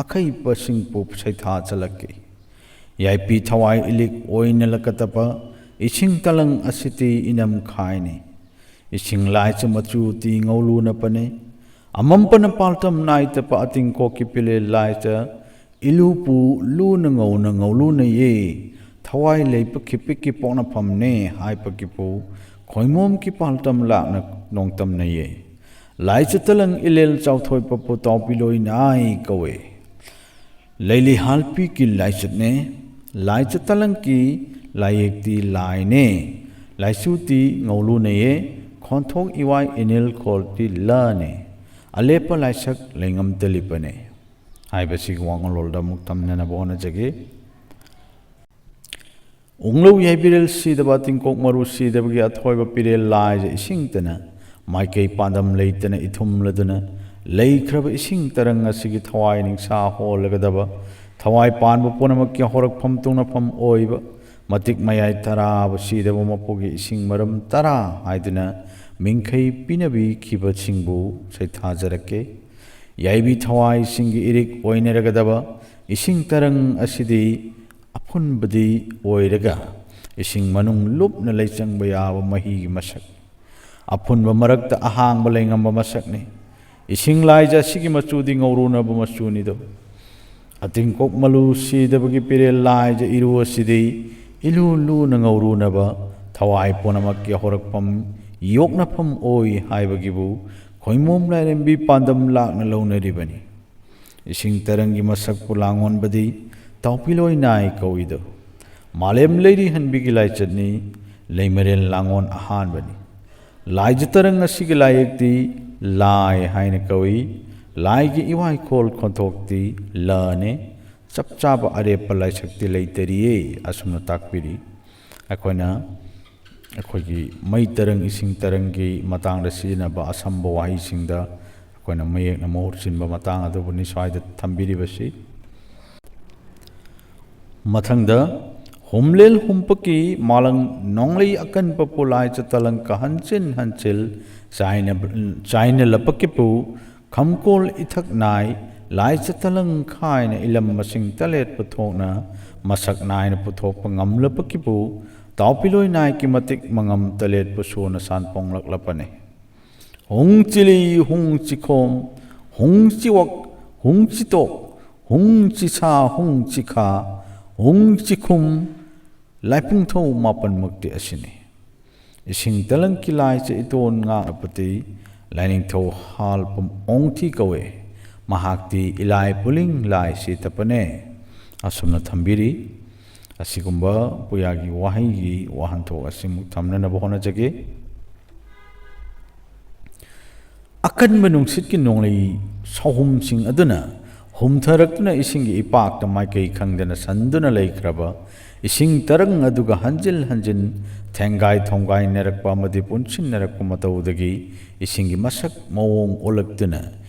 ꯑꯈꯩꯄꯁꯤꯡꯄꯨ ꯁꯩꯊꯥ ꯆꯠꯂꯛꯈꯤ꯫ ꯌꯥꯏꯄꯤ ꯊꯋꯥꯏ ꯏꯂꯤꯛ ꯑꯣꯏꯅ ꯂꯀꯇꯕ ꯏꯁꯤꯡ ꯇꯂꯪ ꯑꯁꯤꯇꯤ ꯏꯅꯝ ꯈꯥꯏꯅꯤ꯫ ꯏꯁꯤꯡ ꯂꯥꯏꯆ ꯃꯆꯨ ꯇꯤ ꯉꯧꯂꯨꯅ ꯄꯅꯦ꯫ ꯑꯃꯝꯄꯅ ꯄꯥꯜꯇꯝ ꯅꯥꯏꯇꯄ ꯑꯇꯤꯡꯀꯣꯛꯀꯤ ꯄꯤꯂꯦ ꯂꯥꯏꯆ ꯏꯂꯨꯄꯨ ꯂꯨꯅ ꯉꯧꯅ ꯉꯧꯂꯨꯅ ꯌꯦ꯫ ꯊꯋꯥꯏ ꯂꯩꯄ ꯈꯤꯄꯤꯛꯀꯤ ꯄꯣꯛꯅꯐꯝꯅꯦ ꯍꯥꯏꯄꯒꯤꯄꯨ ꯈꯣꯏꯃꯣꯝꯒꯤ ꯄꯥꯜꯇꯝ ꯂꯥꯛꯅ ꯅꯣꯡꯇꯝꯅ ꯌꯦ꯫ ꯂꯥꯏꯆ ꯇꯂꯪ ꯏꯂꯦꯜ ꯆꯥꯎꯊꯣꯏꯄꯄꯨ ꯇꯥꯎꯄꯤꯂꯣꯏ ꯅꯥꯏ ꯀꯧꯋꯦ꯫ ꯂꯩꯂꯤ ꯍꯥꯜꯄꯤꯒꯤ ꯂꯥꯏꯆꯠꯅꯦ꯫ ꯂꯥꯏꯆꯠ ꯇꯂꯪꯀꯤ ꯂꯥꯏꯌꯦꯛꯇꯤ ꯂꯥꯏꯅꯦ꯫ ꯂꯥꯏꯆꯨꯇꯤ ꯉꯧꯂꯨꯅꯦꯌꯦ꯫ ꯈꯣꯟꯊꯣꯛ ꯏꯋꯥꯏ ꯏꯅꯤꯜ ꯈꯣꯜꯇꯤ ꯂꯅꯦ꯫ ꯑꯂꯦꯞꯄ ꯂꯥꯏꯁꯛ ꯂꯩꯉꯝꯇ ꯂꯤꯄꯅꯦ꯫ ꯍꯥꯏꯕꯁꯤꯒꯤ ꯋꯥꯉꯣꯜꯂꯣꯟꯗ ꯑꯃꯨꯛ ꯇꯝꯅꯅꯕ ꯍꯣꯠꯅꯖꯒꯦ꯫ ꯎꯪꯂꯧ ꯌꯥꯏꯕꯤꯔꯦꯜ ꯁꯤꯗꯕ, ꯇꯤꯡꯀꯣꯛ ꯃꯔꯨ ꯁꯤꯗꯕꯒꯤ ꯑꯊꯣꯏꯕ ꯄꯤꯔꯦꯜ ꯂꯥꯏꯖ ꯏꯁꯤꯡꯇꯅ ꯃꯥꯏꯀꯩ ꯄꯥꯟꯗꯝ ꯂꯩꯇꯅ ꯏꯊꯨꯝꯂꯗꯨꯅ ꯂꯩꯈ꯭ꯔꯕ ꯏꯁꯤꯡ ꯇꯔꯪ ꯑꯁꯤꯒꯤ ꯊꯋꯥꯏ ꯅꯤꯡꯁꯥ ꯍꯣꯜꯂꯒꯗꯕ, ꯊꯋꯥꯏ ꯄꯥꯟꯕ ꯄꯨꯝꯅꯃꯛꯀꯤ ꯍꯧꯔꯛꯐꯝ ꯇꯧꯅꯐꯝ ꯑꯣꯏꯕ ꯃꯇꯤꯛ ꯃꯌꯥꯏ ꯇꯔꯥꯕ ꯁꯤꯗꯕ ꯃꯄꯨꯒꯤ ꯏꯁꯤꯡ ꯃꯔꯝ ꯇꯔꯥ ꯍꯥꯏꯗꯨꯅ ꯃꯤꯡꯈꯩ ꯄꯤꯅꯕꯤꯈꯤꯕꯁꯤꯡꯕꯨ ꯁꯩꯊꯥꯖꯔꯛꯀꯦ꯫ ꯌꯥꯏꯕꯤ ꯊꯋꯥꯏꯁꯤꯡꯒꯤ ꯏꯔꯤꯛ ꯑꯣꯏꯅꯔꯒꯗꯕ ꯏꯁꯤꯡ ꯇꯔꯪ ꯑꯁꯤꯗꯤ ꯑꯐꯨꯟꯕꯗꯤ ꯑꯣꯏꯔꯒ ꯏꯁꯤꯡ ꯃꯅꯨꯡ ꯂꯨꯞꯅ ꯂꯩꯆꯪꯕ ꯌꯥꯕ ꯃꯍꯤꯒꯤ ꯃꯁꯛ, ꯑꯐꯨꯟꯕ ꯃꯔꯛꯇ ꯑꯍꯥꯡꯕ ꯂꯩꯉꯝꯕ ꯃꯁꯛꯅꯤ꯫ ꯏꯁꯤꯡ ꯂꯥꯏꯖ ꯑꯁꯤꯒꯤ ꯃꯆꯨꯗꯤ ꯉꯧꯔꯨꯅꯕ ꯃꯆꯨꯅꯤꯗꯣ꯫ ꯑꯇꯤꯡꯀꯣꯛ ꯃꯂꯨ ꯁꯤꯗꯕꯒꯤ ꯄꯤꯔꯦꯜ ꯂꯥꯏꯖ ꯏꯔꯨ ꯑꯁꯤꯗꯤ ꯏꯂꯨ ꯂꯨꯅ ꯉꯧꯔꯨꯅꯕ ꯊꯋꯥꯏ ꯄꯨꯝꯅꯃꯛꯀꯤ ꯍꯧꯔꯛꯐꯝ ꯌꯣꯛꯅꯐꯝ ꯑꯣꯏ ꯍꯥꯏꯕꯒꯤꯕꯨ ꯈꯣꯏꯃꯣꯝ ꯂꯥꯏꯔꯦꯝꯕꯤ ꯄꯥꯟꯗꯝ ꯂꯥꯛꯅ ꯂꯧꯅꯔꯤꯕꯅꯤ꯫ ꯏꯁꯤꯡ ꯇꯔꯪꯒꯤ ꯃꯁꯛꯄꯨ ꯂꯥꯡꯑꯣꯟꯕꯗꯤ ꯇꯥꯎꯄꯤꯂꯣꯏ ꯅꯥꯏ ꯀꯧꯏꯗꯣ꯫ ꯃꯥꯂꯦꯝ ꯂꯩꯔꯤ ꯍꯟꯕꯤꯒꯤ ꯂꯥꯏꯆꯠꯅꯤ ꯂꯩꯃꯔꯦꯜ ꯂꯥꯡꯑꯣꯟ ꯑꯍꯥꯟꯕꯅꯤ꯫ ꯂꯥꯏꯖ ꯇꯔꯪ ꯑꯁꯤꯒꯤ ꯂꯥꯏꯌꯦꯛꯇꯤ ꯂꯥꯏ ꯍꯥꯏꯅ ꯀꯧꯏ꯫ ꯂꯥꯏꯒꯤ ꯏꯋꯥꯏꯈꯣꯜ ꯈꯣꯟꯊꯣꯛꯇꯤ ꯂꯅꯦ꯫ ꯆꯞ ꯆꯥꯕ ꯑꯔꯦꯞꯄ ꯂꯥꯏꯁꯛꯇꯤ ꯂꯩꯇꯔꯤꯌꯦ ꯑꯁꯨꯝꯅ ꯇꯥꯛꯄꯤꯔꯤ꯫ ꯑꯩꯈꯣꯏꯅ ꯑꯩꯈꯣꯏꯒꯤ ꯃꯩ ꯇꯔꯪ, ꯏꯁꯤꯡ ꯇꯔꯪꯒꯤ ꯃꯇꯥꯡꯗ ꯁꯤꯖꯤꯟꯅꯕ ꯑꯁꯝꯕ ꯋꯥꯍꯩꯁꯤꯡꯗ ꯑꯩꯈꯣꯏꯅ ꯃꯌꯦꯛꯅ ꯃꯍꯨꯠ ꯁꯤꯟꯕ ꯃꯇꯥꯡ ꯑꯗꯨꯕꯨꯅꯤ ꯁ꯭ꯋꯥꯏꯗ ꯊꯝꯕꯤꯔꯤꯕꯁꯤ꯫ ꯃꯊꯪꯗ ꯍꯨꯝꯂꯦꯜ ꯍꯨꯝꯄꯀꯤ ꯃꯥꯂꯪ ꯅꯣꯡꯂꯩ ꯑꯀꯟꯕ ꯄꯣꯂꯥꯏ ꯆꯇꯂꯪ ꯀꯍꯟꯆꯤꯟ ꯍꯟꯆꯤꯜ ꯆꯥꯏꯅ, ꯆꯥꯏꯅ ꯂꯄꯀꯤꯄꯨ ꯈꯝꯀꯣꯜ ꯏꯊꯛ ꯅꯥꯏ ꯂꯥꯏꯆꯠ ꯇꯂꯪ ꯈꯥꯏꯅ ꯏꯂꯝ ꯃꯁꯤꯡ ꯇꯔꯦꯠ ꯄꯨꯊꯣꯛꯅ ꯃꯁꯛ ꯅꯥꯏꯅ ꯄꯨꯊꯣꯛꯄ ꯉꯝꯂꯕꯒꯤꯕꯨ ꯇꯥꯎꯄꯤꯂꯣꯏ ꯅꯥꯏꯀꯤ ꯃꯇꯤꯛ ꯃꯉꯝ ꯇꯔꯦꯠꯄꯨ ꯁꯨꯅ ꯁꯥꯟꯄꯣꯡꯂꯛꯂꯕꯅꯤ꯫ ꯍꯨꯡ ꯆꯤꯂꯤ, ꯍꯨꯡ ꯆꯤꯈꯣꯝ, ꯍꯨꯡ ꯆꯤꯋꯛ, ꯍꯨꯡ ꯆꯤꯇꯣꯛ, ꯍꯨꯡ ꯆꯤꯁꯥ, ꯍꯨꯡ ꯆꯤꯈꯥ, ꯍꯨꯡ ꯆꯤꯈꯨꯝ, ꯂꯥꯏꯄꯨꯡꯊꯧ ꯃꯥꯄꯟꯃꯛꯇꯤ ꯑꯁꯤꯅꯤ꯫ ꯏꯁꯤꯡ ꯇꯂꯪꯀꯤ ꯂꯥꯏꯆ ꯏꯇꯣꯟ ꯉꯥꯛꯅꯄꯇꯤ ꯂꯥꯏꯅꯤꯡꯊꯧ ꯍꯥꯜꯄꯝ ꯑꯣꯡꯊꯤ ꯀꯧꯏ꯫ ꯃꯍꯥꯛꯇꯤ ꯏꯂꯥꯏ ꯄꯨꯂꯤꯡ ꯂꯥꯏ ꯁꯤꯇꯄꯅꯦ꯫ ꯑꯁꯨꯝꯅ ꯊꯝꯕꯤꯔꯤ꯫ ꯑꯁꯤꯒꯨꯝꯕ ꯄꯨꯌꯥꯒꯤ ꯋꯥꯍꯩꯒꯤ ꯋꯥꯍꯟꯊꯣꯛ ꯑꯁꯤꯃꯨꯛ ꯊꯝꯅꯅꯕ ꯍꯣꯠꯅꯖꯒꯦ꯫ ꯑꯀꯟꯕ ꯅꯨꯡꯁꯤꯠꯀꯤ ꯅꯣꯡꯂꯩ ꯁꯍꯨꯝꯁꯤꯡ ꯑꯗꯨꯅ ꯍꯨꯝꯊꯔꯛꯇꯨꯅ ꯏꯁꯤꯡꯒꯤ ꯏꯄꯥꯛꯇ ꯃꯥꯏꯀꯩ ꯈꯪꯗꯅ ꯁꯟꯗꯨꯅ ꯂꯩꯈ꯭ꯔꯕ ꯏꯁꯤꯡ ꯇꯔꯪ ꯑꯗꯨꯒ ꯍꯟꯖꯤꯟ ꯍꯟꯖꯤꯟ ꯊꯦꯡꯒꯥꯏ ꯊꯣꯡꯒꯥꯏꯅꯔꯛꯄ ꯑꯃꯗꯤ ꯄꯨꯟꯁꯤꯟꯅꯔꯛꯄ ꯃꯇꯧꯗꯒꯤ ꯏꯁꯤꯡꯒꯤ ꯃꯁꯛ ꯃꯑꯣꯡ ꯑꯣꯜꯂꯛꯇꯨꯅ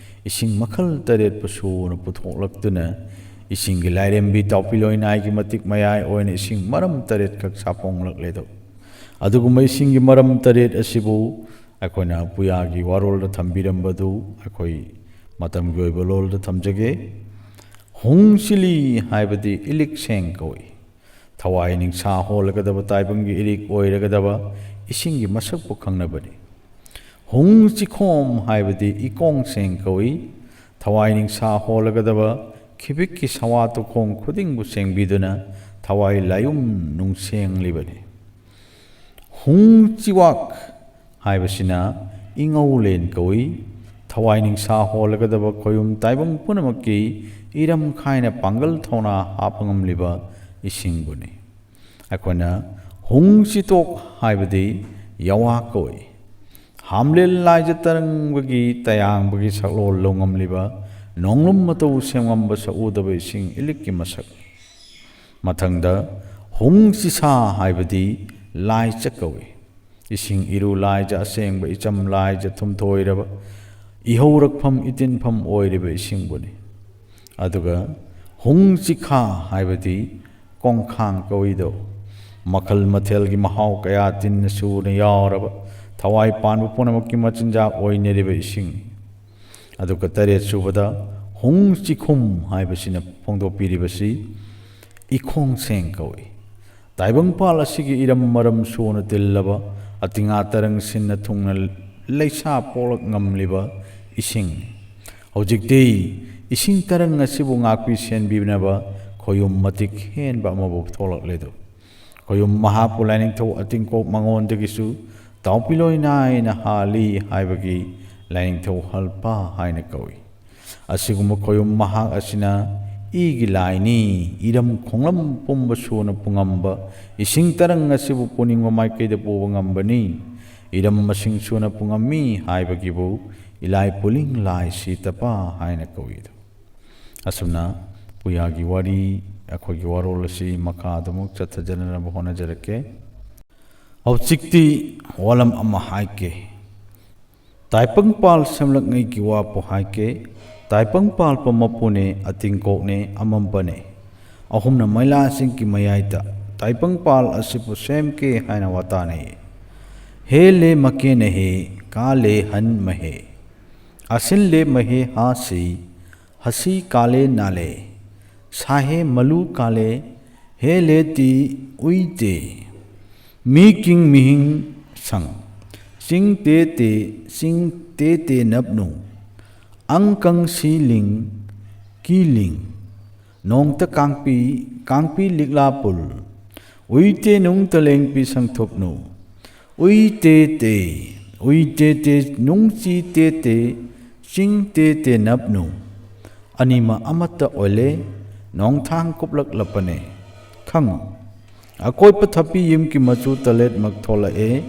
ꯏꯁꯤꯡ ꯃꯈꯜ ꯇꯔꯦꯠꯄꯨ ꯁꯨꯅ ꯄꯨꯊꯣꯛꯂꯛꯇꯨꯅ ꯏꯁꯤꯡꯒꯤ ꯂꯥꯏꯔꯦꯝꯕꯤ ꯇꯥꯎꯄꯤ ꯂꯣꯏꯅꯥꯏꯒꯤ ꯃꯇꯤꯛ ꯃꯌꯥꯏ ꯑꯣꯏꯅ ꯏꯁꯤꯡ ꯃꯔꯝ ꯇꯔꯦꯠꯈꯛ ꯁꯥꯄꯣꯡꯂꯛꯂꯦꯗꯣ꯫ ꯑꯗꯨꯒꯨꯝꯕ ꯏꯁꯤꯡꯒꯤ ꯃꯔꯝ ꯇꯔꯦꯠ ꯑꯁꯤꯕꯨ ꯑꯩꯈꯣꯏꯅ ꯄꯨꯌꯥꯒꯤ ꯋꯥꯔꯣꯜꯗ ꯊꯝꯕꯤꯔꯝꯕꯗꯨ ꯑꯩꯈꯣꯏ ꯃꯇꯝꯒꯤ ꯑꯣꯏꯕ ꯂꯣꯜꯗ ꯊꯝꯖꯒꯦ꯫ ꯍꯨꯡꯁꯤꯂꯤ ꯍꯥꯏꯕꯗꯤ ꯏꯂꯤꯛ ꯁꯦꯡ ꯀꯧꯏ꯫ ꯊꯋꯥꯏ ꯅꯤꯡꯁꯥ ꯍꯣꯜꯂꯒꯗꯕ ꯇꯥꯏꯕꯪꯒꯤ ꯏꯔꯤꯛ ꯑꯣꯏꯔꯒꯗꯕ ꯏꯁꯤꯡꯒꯤ ꯃꯁꯛꯄꯨ ꯈꯪꯅꯕꯅꯤ꯫ ꯍꯨꯡ ꯆꯤꯈꯣꯝ ꯍꯥꯏꯕꯗꯤ ꯏꯀꯣꯡ ꯁꯦꯡ ꯀꯧꯏ꯫ ꯊꯋꯥꯏ ꯅꯤꯡꯁꯥ ꯍꯣꯜꯂꯒꯗꯕ ꯈꯤꯕꯤꯛꯀꯤ ꯁꯋꯥ ꯇꯨꯈꯣꯡ ꯈꯨꯗꯤꯡꯕꯨ ꯁꯦꯡꯕꯤꯗꯨꯅ ꯊꯋꯥꯏ ꯂꯥꯌꯨꯝ ꯅꯨꯡꯁꯦꯡꯂꯤꯕꯅꯤ꯫ ꯍꯨꯡ ꯆꯤꯋꯥꯛ ꯍꯥꯏꯕꯁꯤꯅ ꯏꯉꯧꯂꯦꯟ ꯀꯧꯏ꯫ ꯊꯋꯥꯏ ꯅꯤꯡꯁꯥ ꯍꯣꯜꯂꯒꯗꯕ ꯈꯣꯌꯨꯝ ꯇꯥꯏꯕꯪ ꯄꯨꯝꯅꯃꯛꯀꯤ ꯏꯔꯝ ꯈꯥꯏꯅ ꯄꯥꯡꯒꯜ ꯊꯧꯅꯥ ꯍꯥꯞꯄ ꯉꯝꯂꯤꯕ ꯏꯁꯤꯡꯕꯨꯅꯤ꯫ ꯑꯩꯈꯣꯏꯅ ꯍꯨꯡ ꯆꯤꯇꯣꯛ ꯍꯥꯏꯕꯗꯤ ꯌꯋꯥ ꯀꯧꯏ꯫ ꯍꯥꯝꯂꯦꯟ ꯂꯥꯏꯖ ꯇꯔꯪꯕꯒꯤ ꯇꯌꯥꯡꯕꯒꯤ ꯁꯛꯂꯣꯜ ꯂꯧꯉꯝꯂꯤꯕ ꯅꯣꯡꯂꯨꯝ ꯃꯇꯧ ꯁꯦꯝꯉꯝꯕ ꯁꯛꯎꯗꯕ ꯏꯁꯤꯡ ꯏꯂꯤꯛꯀꯤ ꯃꯁꯛ꯫ ꯃꯊꯪꯗ ꯍꯨꯡ ꯆꯤꯁꯥ ꯍꯥꯏꯕꯗꯤ ꯂꯥꯏꯆ ꯀꯧꯏ꯫ ꯏꯁꯤꯡ ꯏꯔꯨ ꯂꯥꯏꯖ ꯑꯁꯦꯡꯕ ꯏꯆꯝ ꯂꯥꯏꯖ ꯊꯨꯝꯊꯣꯏꯔꯕ ꯏꯍꯧꯔꯛꯐꯝ ꯏꯇꯤꯟꯐꯝ ꯑꯣꯏꯔꯤꯕ ꯏꯁꯤꯡꯕꯨꯅꯤ꯫ ꯑꯗꯨꯒ ꯍꯨꯡ ꯆꯤꯈꯥ ꯍꯥꯏꯕꯗꯤ ꯀꯣꯡꯈꯥꯡ ꯀꯧꯏꯗꯣ꯫ ꯃꯈꯜ ꯃꯊꯦꯜꯒꯤ ꯃꯍꯥꯎ ꯀꯌꯥ ꯇꯤꯟꯅ ꯁꯨꯅ ꯌꯥꯎꯔꯕ ꯊꯋꯥꯏ ꯄꯥꯟꯕ ꯄꯨꯝꯅꯃꯛꯀꯤ ꯃꯆꯤꯟꯖꯥꯛ ꯑꯣꯏꯅꯔꯤꯕ ꯏꯁꯤꯡꯅꯤ꯫ ꯑꯗꯨꯒ ꯇꯔꯦꯠ ꯁꯨꯕꯗ ꯍꯨꯡ ꯆꯤꯈꯨꯝ ꯍꯥꯏꯕꯁꯤꯅ ꯐꯣꯡꯗꯣꯛꯄꯤꯔꯤꯕꯁꯤ ꯏꯈꯣꯡ ꯁꯦꯡ ꯀꯧꯏ꯫ ꯇꯥꯏꯕꯪꯄꯥꯜ ꯑꯁꯤꯒꯤ ꯏꯔꯝ ꯃꯔꯝ ꯁꯨꯅ ꯇꯤꯜꯂꯕ ꯑꯇꯤꯉꯥ ꯇꯔꯪ ꯁꯤꯟꯅ ꯊꯨꯡꯅ ꯂꯩꯁꯥ ꯄꯣꯛꯂꯛ ꯉꯝꯂꯤꯕ ꯏꯁꯤꯡꯅꯤ꯫ ꯍꯧꯖꯤꯛꯇꯤ ꯏꯁꯤꯡ ꯇꯔꯪ ꯑꯁꯤꯕꯨ ꯉꯥꯛꯄꯤ ꯁꯦꯟꯕꯤꯅꯕ ꯈꯣꯌꯨꯝ ꯃꯇꯤꯛ ꯍꯦꯟꯕ ꯑꯃꯕꯨ ꯊꯣꯛꯂꯛꯂꯦꯗꯣ꯫ ꯈꯣꯌꯨꯝ ꯃꯍꯥꯛꯄꯨ ꯂꯥꯏꯅꯤꯡꯊꯧ ꯑꯇꯤꯡꯀꯣꯛ ꯃꯉꯣꯟꯗꯒꯤꯁꯨ ꯇꯥꯎꯄꯤꯂꯣꯏ ꯅꯥꯏꯅ ꯍꯥꯜꯂꯤ ꯍꯥꯏꯕꯒꯤ ꯂꯥꯏꯅꯤꯡꯊꯧ ꯍꯜꯄꯥ ꯍꯥꯏꯅ ꯀꯧꯏ꯫ ꯑꯁꯤꯒꯨꯝꯕ ꯈꯣꯌꯨꯝ ꯃꯍꯥꯛ ꯑꯁꯤꯅ ꯏꯒꯤ ꯂꯥꯏꯅꯤ꯫ ꯏꯔꯝ ꯈꯣꯡꯂꯝ ꯄꯨꯝꯕ ꯁꯨꯅ ꯄꯨꯉꯝꯕ ꯏꯁꯤꯡ ꯇꯔꯪ ꯑꯁꯤꯕꯨ ꯄꯨꯅꯤꯡꯕ ꯃꯥꯏꯀꯩꯗ ꯄꯨꯕ ꯉꯝꯕꯅꯤ꯫ ꯏꯔꯝ ꯃꯁꯤꯡ ꯁꯨꯅ ꯄꯨꯉꯝꯃꯤ ꯍꯥꯏꯕꯒꯤꯕꯨ ꯏꯂꯥꯏ ꯄꯨꯂꯤꯡ ꯂꯥꯏ ꯁꯤꯇꯄꯥ ꯍꯥꯏꯅ ꯀꯧꯏꯗꯣ꯫ ꯑꯁꯨꯝꯅ ꯄꯨꯌꯥꯒꯤ ꯋꯥꯔꯤ, ꯑꯩꯈꯣꯏꯒꯤ ꯋꯥꯔꯣꯜ ꯑꯁꯤ ꯃꯈꯥ ꯑꯗꯨꯃꯛ ꯆꯠꯊꯖꯅꯅꯕ ꯍꯣꯠꯅꯖꯔꯛꯀꯦ꯫ ꯍꯧꯖꯤꯛꯇꯤ ꯋꯥꯂꯝ ꯑꯃ ꯍꯥꯏꯒꯦ꯫ ꯇꯥꯏꯄꯪꯄꯥꯜ ꯁꯦꯝꯂꯛꯉꯩꯒꯤ ꯋꯥꯄꯨ ꯍꯥꯏꯒꯦ꯫ ꯇꯥꯏꯄꯪꯄꯥꯜꯄ ꯃꯄꯨꯅꯦ, ꯑꯇꯤꯡꯀꯣꯛꯅꯦ, ꯑꯃꯝꯕꯅꯦ꯫ ꯑꯍꯨꯝꯅ ꯃꯩꯂꯥꯁꯤꯡꯒꯤ ꯃꯌꯥꯏꯗ ꯇꯥꯏꯄꯪꯄꯥꯜ ꯑꯁꯤꯕꯨ ꯁꯦꯝꯒꯦ ꯍꯥꯏꯅ ꯋꯥꯇꯥꯅꯩ꯫ ꯍꯦ ꯂꯦ ꯃꯀꯦꯅ ꯍꯦ, ꯀꯥ ꯂꯦ ꯍꯟ ꯃꯍꯦ꯫ ꯑꯁꯤꯜ ꯂꯦ ꯃꯍꯦ ꯍꯥꯁꯤ, ꯍꯁꯤ ꯀꯥꯂꯦ ꯅꯥꯂꯦ꯫ ꯁꯥꯍꯦ ꯃꯂꯨ ꯀꯥꯂꯦ, ꯍꯦ ꯂꯦ ꯇꯤ ꯎꯏꯇꯦ꯫ ꯃꯤ ꯀꯤꯡ ꯃꯤꯍꯤꯡ ꯁꯪ꯫ ꯆꯤꯡ ꯇꯦ ꯇꯦ, ꯆꯤꯡ ꯇꯦ ꯇꯦ ꯅꯞꯅꯨ꯫ ꯑꯪ ꯀꯪ ꯁꯤ ꯂꯤꯡ, ꯀꯤ ꯂꯤꯡ꯫ ꯅꯣꯡꯇ ꯀꯥꯡꯄꯤ, ꯀꯥꯡꯄꯤ ꯂꯤꯛꯂꯥ ꯄꯨꯜ꯫ ꯎꯏꯇꯦ ꯅꯨꯡ ꯇꯂꯦꯡꯄꯤ ꯁꯪꯊꯨꯞꯅꯨ꯫ ꯎꯏꯇꯦ ꯇꯦ, ꯎꯏꯇꯦ ꯇꯦ, ꯅꯨꯡ ꯆꯤ ꯇꯦ ꯇꯦ, ꯆꯤꯡ ꯇꯦ ꯇꯦ ꯅꯞꯅꯨ꯫ ꯑꯅꯤꯃꯛ ꯑꯃꯠꯇ ꯑꯣꯏꯂꯦ, ꯅꯣꯡꯊꯥꯡ ꯀꯨꯞꯂꯛꯂꯄꯅꯦ꯫ ꯈꯪꯉꯨ, ꯑꯀꯣꯏꯄ ꯊꯄꯤ ꯌꯨꯝꯒꯤ ꯃꯆꯨ ꯇꯂꯦꯠꯃꯛ ꯊꯣꯛꯂꯛꯑꯦ꯫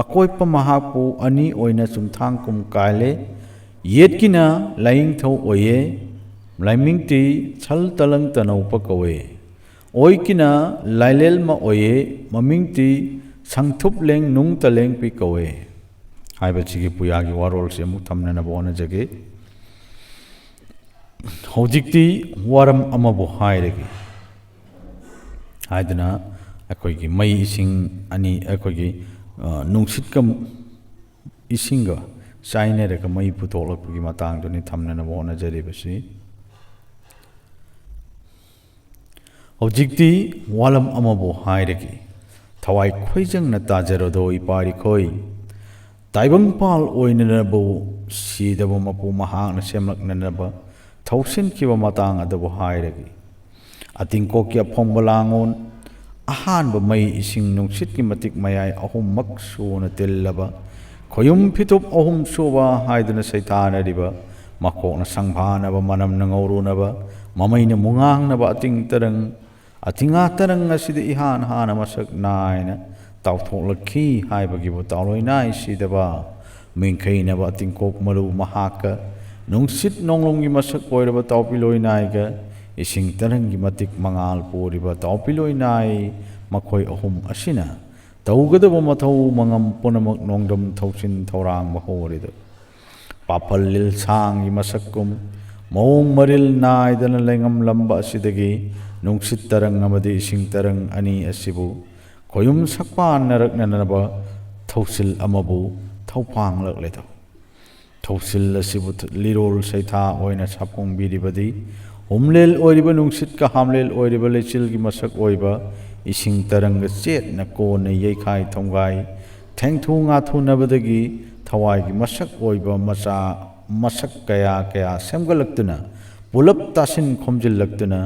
ꯑꯀꯣꯏꯄ ꯃꯍꯥꯛꯄꯨ ꯑꯅꯤ ꯑꯣꯏꯅ ꯆꯨꯝꯊꯥꯡ ꯀꯨꯝ ꯀꯥꯏꯂꯦ꯫ ꯌꯦꯠꯀꯤꯅ ꯂꯥꯏꯅꯤꯡꯊꯧ ꯑꯣꯏꯌꯦ, ꯂꯥꯏꯃꯤꯡꯇꯤ ꯁꯜ ꯇꯂꯪ ꯇꯅꯧꯄ ꯀꯧꯋꯦ꯫ ꯑꯣꯏꯀꯤꯅ ꯂꯥꯏꯂꯦꯜꯃ ꯑꯣꯏꯌꯦ, ꯃꯃꯤꯡꯇꯤ ꯁꯪꯊꯨꯞꯂꯦꯡ ꯅꯨꯡ ꯇꯂꯦꯡꯄꯤ ꯀꯧꯋꯦ꯫ ꯍꯥꯏꯕꯁꯤꯒꯤ ꯄꯨꯌꯥꯒꯤ ꯋꯥꯔꯣꯜꯁꯤ ꯑꯃꯨꯛ ꯊꯝꯅꯅꯕ ꯍꯣꯠꯅꯖꯒꯦ꯫ ꯍꯧꯖꯤꯛꯇꯤ ꯋꯥꯔꯝ ꯑꯃꯕꯨ ꯍꯥꯏꯔꯒꯦ ꯍꯥꯏꯗꯨꯅ ꯑꯩꯈꯣꯏꯒꯤ ꯃꯩ ꯏꯁꯤꯡ ꯑꯅꯤ, ꯑꯩꯈꯣꯏꯒꯤ, ꯑ, ꯅꯨꯡꯁꯤꯠꯀ ꯏꯁꯤꯡꯒ ꯆꯥꯏꯅꯔꯒ ꯃꯩ ꯄꯨꯊꯣꯛꯂꯛꯄꯒꯤ ꯃꯇꯥꯡꯗꯨꯅꯤ ꯊꯝꯅꯅꯕ ꯍꯣꯠꯅꯖꯔꯤꯕꯁꯤ꯫ ꯍꯧꯖꯤꯛꯇꯤ ꯋꯥꯂꯝ ꯑꯃꯕꯨ ꯍꯥꯏꯔꯒꯦ, ꯊꯋꯥꯏ ꯈꯣꯏꯖꯪꯅ ꯇꯥꯖꯔꯣꯗꯣ ꯏꯄꯥꯔꯤꯈꯣꯏ꯫ ꯇꯥꯏꯕꯪꯄꯥꯜ ꯑꯣꯏꯅꯅꯕꯨ ꯁꯤꯗꯕ ꯃꯄꯨ ꯃꯍꯥꯛꯅ ꯁꯦꯝꯂꯛꯅꯅꯕ ꯊꯧꯁꯤꯟꯈꯤꯕ ꯃꯇꯥꯡ ꯑꯗꯨꯕꯨ ꯍꯥꯏꯔꯒꯦ꯫ ꯑꯇꯤꯡꯀꯣꯛꯀꯤ ꯑꯐꯣꯡꯕ ꯂꯥꯡꯉꯣꯟ, ꯑꯍꯥꯟꯕ ꯃꯩ, ꯏꯁꯤꯡ, ꯅꯨꯡꯁꯤꯠꯀꯤ ꯃꯇꯤꯛ ꯃꯌꯥꯏ ꯑꯍꯨꯝꯃꯛ ꯁꯨꯅ ꯇꯤꯜꯂꯕ, ꯈꯣꯌꯨꯝ ꯐꯤꯇꯨꯞ ꯑꯍꯨꯝ ꯁꯨꯕ ꯍꯥꯏꯗꯨꯅ ꯁꯩꯊꯥꯅꯔꯤꯕ, ꯃꯀꯣꯛꯅ ꯁꯪꯐꯥꯅꯕ, ꯃꯅꯝꯅ ꯉꯧꯔꯨꯅꯕ, ꯃꯃꯩꯅ ꯃꯨꯉꯥꯡꯅꯕ ꯑꯇꯤꯡ ꯇꯔꯪ, ꯑꯇꯤꯉꯥ ꯇꯔꯪ ꯑꯁꯤꯗ ꯏꯍꯥꯟ ꯍꯥꯟꯅ ꯃꯁꯛ ꯅꯥꯏꯅ ꯇꯥꯎꯊꯣꯛꯂꯛꯈꯤ ꯍꯥꯏꯕꯒꯤꯕꯨ ꯇꯥꯎꯂꯣꯏ ꯅꯥꯏ ꯁꯤꯗꯕ ꯃꯤꯡꯈꯩꯅꯕ ꯑꯇꯤꯡꯀꯣꯛ ꯃꯔꯨ ꯃꯍꯥꯛꯀ, ꯅꯨꯡꯁꯤꯠ ꯅꯣꯡꯂꯣꯝꯒꯤ ꯃꯁꯛ ꯑꯣꯏꯔꯕ ꯇꯥꯎꯄꯤꯂꯣꯏ ꯅꯥꯏꯒ, ꯏꯁꯤꯡ ꯇꯔꯪꯒꯤ ꯃꯇꯤꯛ ꯃꯉꯥꯜ ꯄꯨꯔꯤꯕ ꯇꯥꯎꯄꯤꯂꯣꯏ ꯅꯥꯏ, ꯃꯈꯣꯏ ꯑꯍꯨꯝ ꯑꯁꯤꯅ ꯇꯧꯒꯗꯕ ꯃꯊꯧ ꯃꯉꯝ ꯄꯨꯝꯅꯃꯛ ꯅꯣꯡꯗꯝ ꯊꯧꯁꯤꯟ ꯊꯧꯔꯥꯡꯕ ꯍꯧꯔꯤꯗꯨ꯫ ꯄꯥꯐꯜ ꯂꯤꯜꯁꯥꯡꯒꯤ ꯃꯁꯛꯀꯨꯝ ꯃꯑꯣꯡ ꯃꯔꯤꯜ ꯅꯥꯏꯗꯅ ꯂꯩꯉꯝꯂꯝꯕ ꯑꯁꯤꯗꯒꯤ ꯅꯨꯡꯁꯤꯠ ꯇꯔꯪ ꯑꯃꯗꯤ ꯏꯁꯤꯡ ꯇꯔꯪ ꯑꯅꯤ ꯑꯁꯤꯕꯨ ꯈꯣꯌꯨꯝ ꯁꯛꯄꯥꯟꯅꯔꯛꯅꯅꯕ ꯊꯧꯁꯤꯜ ꯑꯃꯕꯨ ꯊꯧꯐꯥꯡꯂꯛꯂꯦꯗꯣ꯫ ꯊꯧꯁꯤꯜ ꯑꯁꯤꯕꯨ ꯊ-, ꯂꯤꯔꯣꯜ ꯁꯩꯊꯥ ꯑꯣꯏꯅ ꯁꯥꯐꯣꯡꯕꯤꯔꯤꯕꯗꯤ ꯍꯨꯝꯂꯦꯜ ꯑꯣꯏꯔꯤꯕ ꯅꯨꯡꯁꯤꯠꯀ ꯍꯥꯝꯂꯦꯜ ꯑꯣꯏꯔꯤꯕ ꯂꯩꯆꯤꯜꯒꯤ ꯃꯁꯛ ꯑꯣꯏꯕ ꯏꯁꯤꯡ ꯇꯔꯪꯒ ꯆꯦꯠꯅ ꯀꯣꯟꯅ ꯌꯩꯈꯥꯏ ꯊꯣꯡꯒꯥꯏ ꯊꯦꯡꯊꯨ ꯉꯥꯊꯨꯅꯕꯗꯒꯤ ꯊꯋꯥꯏꯒꯤ ꯃꯁꯛ ꯑꯣꯏꯕ ꯃꯆꯥ ꯃꯁꯛ ꯀꯌꯥ ꯀꯌꯥ ꯁꯦꯝꯒꯠꯂꯛꯇꯨꯅ ꯄꯨꯂꯞ ꯇꯥꯁꯤꯟ ꯈꯣꯝꯖꯤꯜꯂꯛꯇꯨꯅ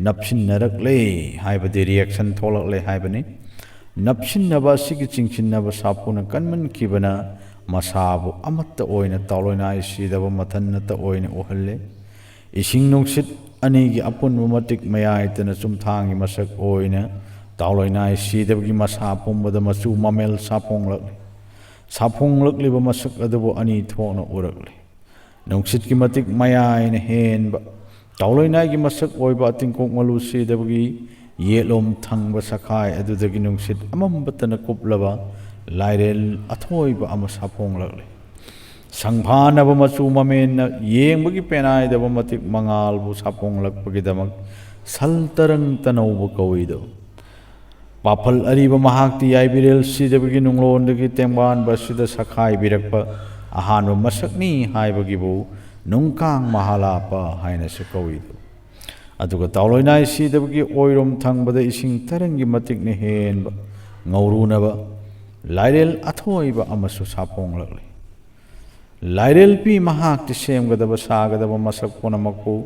ꯅꯞꯁꯤꯟꯅꯔꯛꯂꯦ ꯍꯥꯏꯕꯗꯤ reaction ꯊꯣꯛꯂꯛꯂꯦ ꯍꯥꯏꯕꯅꯤ꯫ ꯅꯞꯁꯤꯟꯅꯕ ꯑꯁꯤꯒꯤ ꯆꯤꯡꯁꯤꯟꯅꯕ ꯁꯥꯐꯨꯅ ꯀꯟꯃꯟꯈꯤꯕꯅ ꯃꯁꯥꯕꯨ ꯑꯃꯠꯇ ꯑꯣꯏꯅ ꯇꯥꯎꯂꯣꯏꯅꯥꯏ ꯁꯤꯗꯕ ꯃꯊꯟꯅꯇ ꯑꯣꯏꯅ ꯎꯍꯜꯂꯦ꯫ ꯏꯁꯤꯡ ꯅꯨꯡꯁꯤꯠ ꯑꯅꯤꯒꯤ ꯑꯄꯨꯟꯕ ꯃꯇꯤꯛ ꯃꯌꯥꯏꯇꯅ ꯆꯨꯝꯊꯥꯡꯒꯤ ꯃꯁꯛ ꯑꯣꯏꯅ ꯇꯥꯎꯂꯣꯏꯅꯥꯏ ꯁꯤꯗꯕꯒꯤ ꯃꯁꯥ ꯄꯨꯝꯕꯗ ꯃꯆꯨ ꯃꯃꯦꯜ ꯁꯥꯐꯣꯡꯂꯛꯂꯤ꯫ ꯁꯥꯐꯣꯡꯂꯛꯂꯤꯕ ꯃꯁꯛ ꯑꯗꯨꯕꯨ ꯑꯅꯤ ꯊꯣꯛꯅ ꯎꯔꯛꯂꯤ꯫ ꯅꯨꯡꯁꯤꯠꯀꯤ ꯃꯇꯤꯛ ꯃꯌꯥꯏꯅ ꯍꯦꯟꯕ ꯇꯥꯎꯂꯣꯏꯅꯥꯏꯒꯤ ꯃꯁꯛ ꯑꯣꯏꯕ ꯑꯇꯤꯡꯀꯣꯛ ꯃꯂꯨ ꯁꯤꯗꯕꯒꯤ ꯌꯦꯠꯂꯣꯝ ꯊꯪꯕ ꯁꯈꯥꯏ ꯑꯗꯨꯗꯒꯤ ꯅꯨꯡꯁꯤꯠ ꯑꯃꯝꯕꯇꯅ ꯀꯨꯞꯂꯕ ꯂꯥꯏꯔꯦꯜ ꯑꯊꯣꯏꯕ ꯑꯃ ꯁꯥꯐꯣꯡꯂꯛꯂꯤ꯫ ꯁꯪꯐꯥꯅꯕ ꯃꯆꯨ ꯃꯃꯦꯟꯅ ꯌꯦꯡꯕꯒꯤ ꯄꯦꯅꯥꯏꯗꯕ ꯃꯇꯤꯛ ꯃꯉꯥꯜꯕꯨ ꯁꯥꯐꯣꯡꯂꯛꯄꯒꯤꯗꯃꯛ ꯁꯜ ꯇꯔꯪ ꯇꯅꯧꯕ ꯀꯧꯏꯗꯣ꯫ ꯄꯥꯐꯜ ꯑꯔꯤꯕ ꯃꯍꯥꯛꯇꯤ ꯌꯥꯏꯕꯤꯔꯦꯜ ꯁꯤꯗꯕꯒꯤ ꯅꯨꯡꯂꯣꯟꯗꯒꯤ ꯇꯦꯡꯕꯥꯟꯕ ꯑꯁꯤꯗ ꯁꯈꯥꯏꯕꯤꯔꯛꯄ ꯑꯍꯥꯟꯕ ꯃꯁꯛꯅꯤ ꯍꯥꯏꯕꯒꯤꯕꯨ ꯅꯨꯡꯀꯥꯡ ꯃꯍꯥꯂꯥꯄ ꯍꯥꯏꯅꯁꯨ ꯀꯧꯏ꯫ ꯑꯗꯨꯒ ꯇꯥꯎꯂꯣꯏꯅꯥꯏ ꯁꯤꯗꯕꯒꯤ ꯑꯣꯏꯔꯣꯝ ꯊꯪꯕꯗ ꯏꯁꯤꯡ ꯇꯔꯪꯒꯤ ꯃꯇꯤꯛꯅ ꯍꯦꯟꯕ ꯉꯧꯔꯨꯅꯕ ꯂꯥꯏꯔꯦꯜ ꯑꯊꯣꯏꯕ ꯑꯃꯁꯨ ꯁꯥꯐꯣꯡꯂꯛꯂꯤ꯫ ꯂꯥꯏꯔꯦꯜꯄꯤ ꯃꯍꯥꯛꯇꯤ ꯁꯦꯝꯒꯗꯕ ꯁꯥꯒꯗꯕ ꯃꯁꯛ ꯄꯨꯝꯅꯃꯛꯄꯨ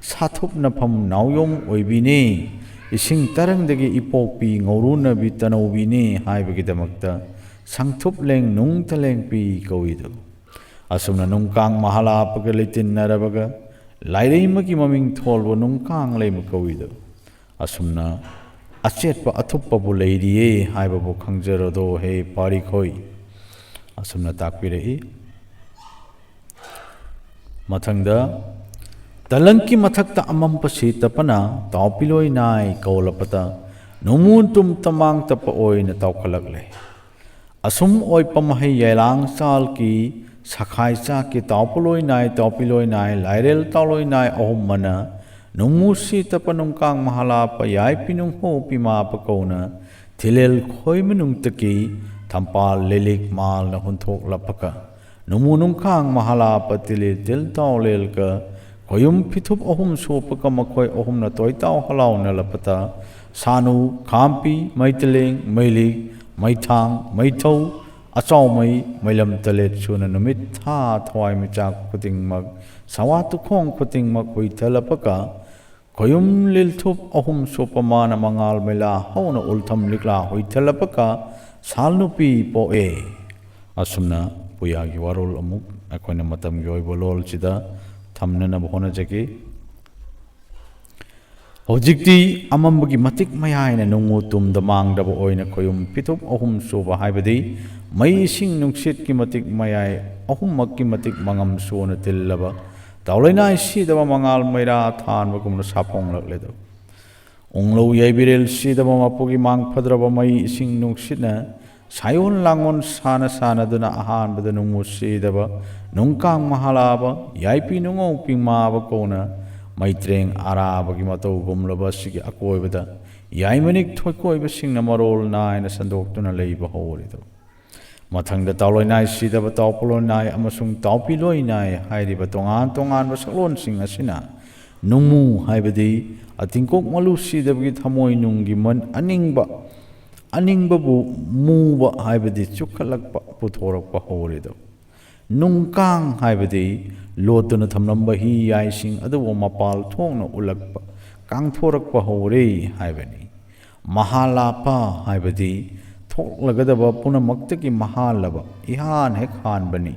ꯁꯥꯊꯨꯞꯅꯐꯝ ꯅꯥꯎꯌꯣꯝ ꯑꯣꯏꯕꯤꯅꯤ, ꯏꯁꯤꯡ ꯇꯔꯪꯗꯒꯤ ꯏꯄꯣꯛꯄꯤ ꯉꯧꯔꯨꯅꯕꯤ ꯇꯅꯧꯕꯤꯅꯤ ꯍꯥꯏꯕꯒꯤꯗꯃꯛꯇ ꯁꯪꯊꯨꯞꯂꯦꯡ ꯅꯨꯡ ꯇꯂꯦꯡꯄꯤ ꯀꯧꯏꯗꯣ꯫ ꯑꯁꯨꯝꯅ ꯅꯨꯡꯀꯥꯡ ꯃꯍꯥꯂꯥꯄꯒ ꯂꯩꯇꯤꯟꯅꯔꯕꯒ ꯂꯥꯏꯔꯩꯃꯒꯤ ꯃꯃꯤꯡ ꯊꯣꯜꯕ ꯅꯨꯡꯀꯥꯡ ꯂꯩꯃ ꯀꯧꯏꯗꯣ꯫ ꯑꯁꯨꯝꯅ ꯑꯆꯦꯠꯄ ꯑꯊꯨꯞꯄꯕꯨ ꯂꯩꯔꯤꯌꯦ ꯍꯥꯏꯕꯕꯨ ꯈꯪꯖꯔꯣꯗꯣ ꯍꯦ ꯄꯥꯔꯤꯈꯣꯏ꯫ ꯑꯁꯨꯝꯅ ꯇꯥꯛꯄꯤꯔꯛꯏ꯫ ꯃꯊꯪꯗ, ꯇꯂꯪꯀꯤ ꯃꯊꯛꯇ ꯑꯃꯝꯄ ꯁꯤ ꯇꯞꯄꯅ ꯇꯥꯎꯄꯤꯂꯣꯏ ꯅꯥꯏ ꯀꯧꯂꯛꯄꯗ ꯅꯣꯡꯃꯨ ꯇꯨꯝ ꯇꯃꯥꯡ ꯇꯞꯄ ꯑꯣꯏꯅ ꯇꯥꯎꯈꯠꯂꯛꯂꯦ꯫ ꯑꯁꯨꯝ ꯑꯣꯏꯄ ꯃꯍꯩ ꯌꯥꯏꯂꯥꯡ ꯆꯥꯜꯀꯤ ꯁꯈꯥꯏ ꯆꯥꯛꯀꯤ ꯇꯥꯎꯄꯂꯣꯏ ꯅꯥꯏ ꯇꯥꯎꯄꯤꯂꯣꯏ ꯅꯥꯏ ꯂꯥꯏꯔꯦꯜ ꯇꯥꯎꯂꯣꯏ ꯅꯥꯏ ꯑꯍꯨꯝ ꯃꯅ ꯅꯨꯡꯃꯨ ꯁꯤ ꯇꯞꯄ ꯅꯨꯡꯀꯥꯡ ꯃꯍꯥꯂꯥꯄ ꯌꯥꯏ ꯄꯤꯅꯨꯡ ꯍꯣ ꯄꯤꯃꯥꯄ ꯀꯧꯅ ꯊꯤꯂꯦꯜ ꯈꯣꯏ ꯃꯅꯨꯡꯇꯀꯤ ꯊꯝꯄꯥꯜ ꯂꯤꯂꯤꯛ ꯃꯥꯜꯅ ꯍꯨꯟꯊꯣꯛꯂꯛꯄꯒ ꯅꯨꯃꯨ ꯅꯨꯡꯈꯥꯡ ꯃꯍꯥꯂꯥꯄ ꯇꯤꯂꯤ ꯇꯤꯜ ꯇꯥꯎꯂꯦꯜꯒ ꯈꯣꯌꯨꯝ ꯐꯤꯊꯨꯞ ꯑꯍꯨꯝ ꯁꯣꯛꯄꯒ ꯃꯈꯣꯏ ꯑꯍꯨꯝꯅ ꯇꯣꯏꯇꯥꯎ ꯍꯂꯥꯎꯅ ꯂꯄꯇ ꯁꯥꯅꯨ, ꯈꯥꯝꯄꯤ, ꯃꯩꯇꯂꯦꯡ, ꯃꯩꯂꯤꯛ, ꯃꯩꯊꯥꯡ, ꯃꯩꯊꯧ, ꯑꯆꯥꯎꯃꯩ, ꯃꯩꯂꯝ ꯇꯂꯦꯠ ꯁꯨꯅ ꯅꯨꯃꯤꯠ ꯊꯥ ꯊꯋꯥꯏ ꯃꯤꯆꯥꯛ ꯈꯨꯗꯤꯡꯃꯛ ꯁꯋꯥ ꯇꯨꯈꯣꯡ ꯈꯨꯗꯤꯡꯃꯛ ꯍꯨꯏꯊꯂꯄꯒ ꯈꯣꯌꯨꯝ ꯂꯤꯜꯊꯨꯞ ꯑꯍꯨꯝ ꯁꯣꯛꯄ ꯃꯥꯅ ꯃꯉꯥꯜ ꯃꯩꯂꯥ ꯍꯧꯅ ꯎꯜꯊꯝ ꯂꯤꯛꯂꯥ ꯍꯨꯏꯊꯂꯄꯒ ꯁꯥꯜ ꯅꯨꯄꯤ ꯄꯣꯛꯑꯦ꯫ ꯑꯁꯨꯝꯅ ꯄꯨꯌꯥꯒꯤ ꯋꯥꯔꯣꯜ ꯑꯃꯨꯛ ꯑꯩꯈꯣꯏꯅ ꯃꯇꯝꯒꯤ ꯑꯣꯏꯕ ꯂꯣꯜꯁꯤꯗ ꯊꯝꯅꯅꯕ ꯍꯣꯠꯅꯖꯒꯦ꯫ ꯍꯧꯖꯤꯛꯇꯤ ꯑꯃꯝꯕꯒꯤ ꯃꯇꯤꯛ ꯃꯌꯥꯏꯅ ꯅꯨꯡꯉꯨ ꯇꯨꯝꯗ ꯃꯥꯡꯗꯕ ꯑꯣꯏꯅ ꯈꯣꯌꯨꯝ ꯐꯤꯊꯨꯞ ꯑꯍꯨꯝ ꯁꯨꯕ ꯍꯥꯏꯕꯗꯤ ꯃꯩ ꯏꯁꯤꯡ ꯅꯨꯡꯁꯤꯠꯀꯤ ꯃꯇꯤꯛ ꯃꯌꯥꯏ ꯑꯍꯨꯝꯃꯛꯀꯤ ꯃꯇꯤꯛ ꯃꯉꯝ ꯁꯨꯅ ꯇꯤꯜꯂꯕ ꯇꯥꯎꯂꯩꯅꯥꯏ ꯁꯤꯗꯕ ꯃꯉꯥꯜ ꯃꯩꯔꯥ ꯊꯥꯟꯕꯒꯨꯝꯅ ꯁꯥꯐꯣꯡꯂꯛꯂꯦꯗꯣ꯫ ꯎꯪꯂꯧ ꯌꯩꯕꯤꯔꯦꯜ ꯁꯤꯗꯕ ꯃꯄꯨꯒꯤ ꯃꯥꯡ ꯐꯗ꯭ꯔꯕ ꯃꯩ ꯏꯁꯤꯡ ꯅꯨꯡꯁꯤꯠꯅ ꯁꯥꯏꯑꯣꯟ ꯂꯥꯡꯑꯣꯟ ꯁꯥꯅ ꯁꯥꯅꯗꯨꯅ ꯑꯍꯥꯟꯕꯗ ꯅꯨꯡꯃꯨ ꯁꯤꯗꯕ ꯅꯨꯡꯀꯥꯡ ꯃꯍꯥꯂꯥꯕ ꯌꯥꯏꯄꯤ ꯅꯨꯡꯉꯧ ꯄꯤꯡꯃꯥꯕ ꯀꯧꯅ ꯃꯩꯇ꯭ꯔꯦꯡ ꯑꯔꯥꯕꯒꯤ ꯃꯇꯧꯒꯨꯝꯂꯕ ꯑꯁꯤꯒꯤ ꯑꯀꯣꯏꯕꯗ ꯌꯥꯏꯃꯅꯤꯛ ꯊꯣꯏꯀꯣꯏꯕꯁꯤꯡꯅ ꯃꯔꯣꯜ ꯅꯥꯏꯅ ꯁꯟꯗꯣꯛꯇꯨꯅ ꯂꯩꯕ ꯍꯧꯔꯤꯗꯣ꯫ ꯃꯊꯪꯗ ꯇꯥꯎꯂꯣꯏꯅꯥꯏ ꯁꯤꯗꯕ, ꯇꯥꯎꯄꯣꯂꯣꯏꯅꯥꯏ ꯑꯃꯁꯨꯡ ꯇꯥꯎꯄꯤꯂꯣꯏꯅꯥꯏ ꯍꯥꯏꯔꯤꯕ ꯇꯣꯉꯥꯟ ꯇꯣꯉꯥꯟꯕ ꯁꯛꯂꯣꯟꯁꯤꯡ ꯑꯁꯤꯅ ꯅꯨꯡꯃꯨ ꯍꯥꯏꯕꯗꯤ ꯑꯇꯤꯡꯀꯣꯛ ꯃꯂꯨ ꯁꯤꯗꯕꯒꯤ ꯊꯃꯣꯏ ꯅꯨꯡꯒꯤ ꯃꯟ ꯑꯅꯤꯡꯕ, ꯑꯅꯤꯡꯕꯕꯨ ꯃꯨꯕ ꯍꯥꯏꯕꯗꯤ ꯆꯨꯞꯈꯠꯂꯛꯄ ꯄꯨꯊꯣꯔꯛꯄ ꯍꯧꯔꯦꯗꯣ꯫ ꯅꯨꯡꯀꯥꯡ ꯍꯥꯏꯕꯗꯤ ꯂꯣꯠꯇꯨꯅ ꯊꯝꯂꯝꯕ ꯍꯤ ꯌꯥꯏꯁꯤꯡ ꯑꯗꯨꯕꯨ ꯃꯄꯥꯜ ꯊꯣꯛꯅ ꯎꯠꯂꯛꯄ, ꯀꯥꯡꯊꯣꯔꯛꯄ ꯍꯧꯔꯦ ꯍꯥꯏꯕꯅꯤ꯫ ꯃꯍꯥꯂꯥꯄ ꯍꯥꯏꯕꯗꯤ ꯊꯣꯛꯂꯒꯗꯕ ꯄꯨꯝꯅꯃꯛꯇꯒꯤ ꯃꯍꯥꯜꯂꯕ, ꯏꯍꯥꯟ ꯍꯦꯛ ꯍꯥꯟꯕꯅꯤ꯫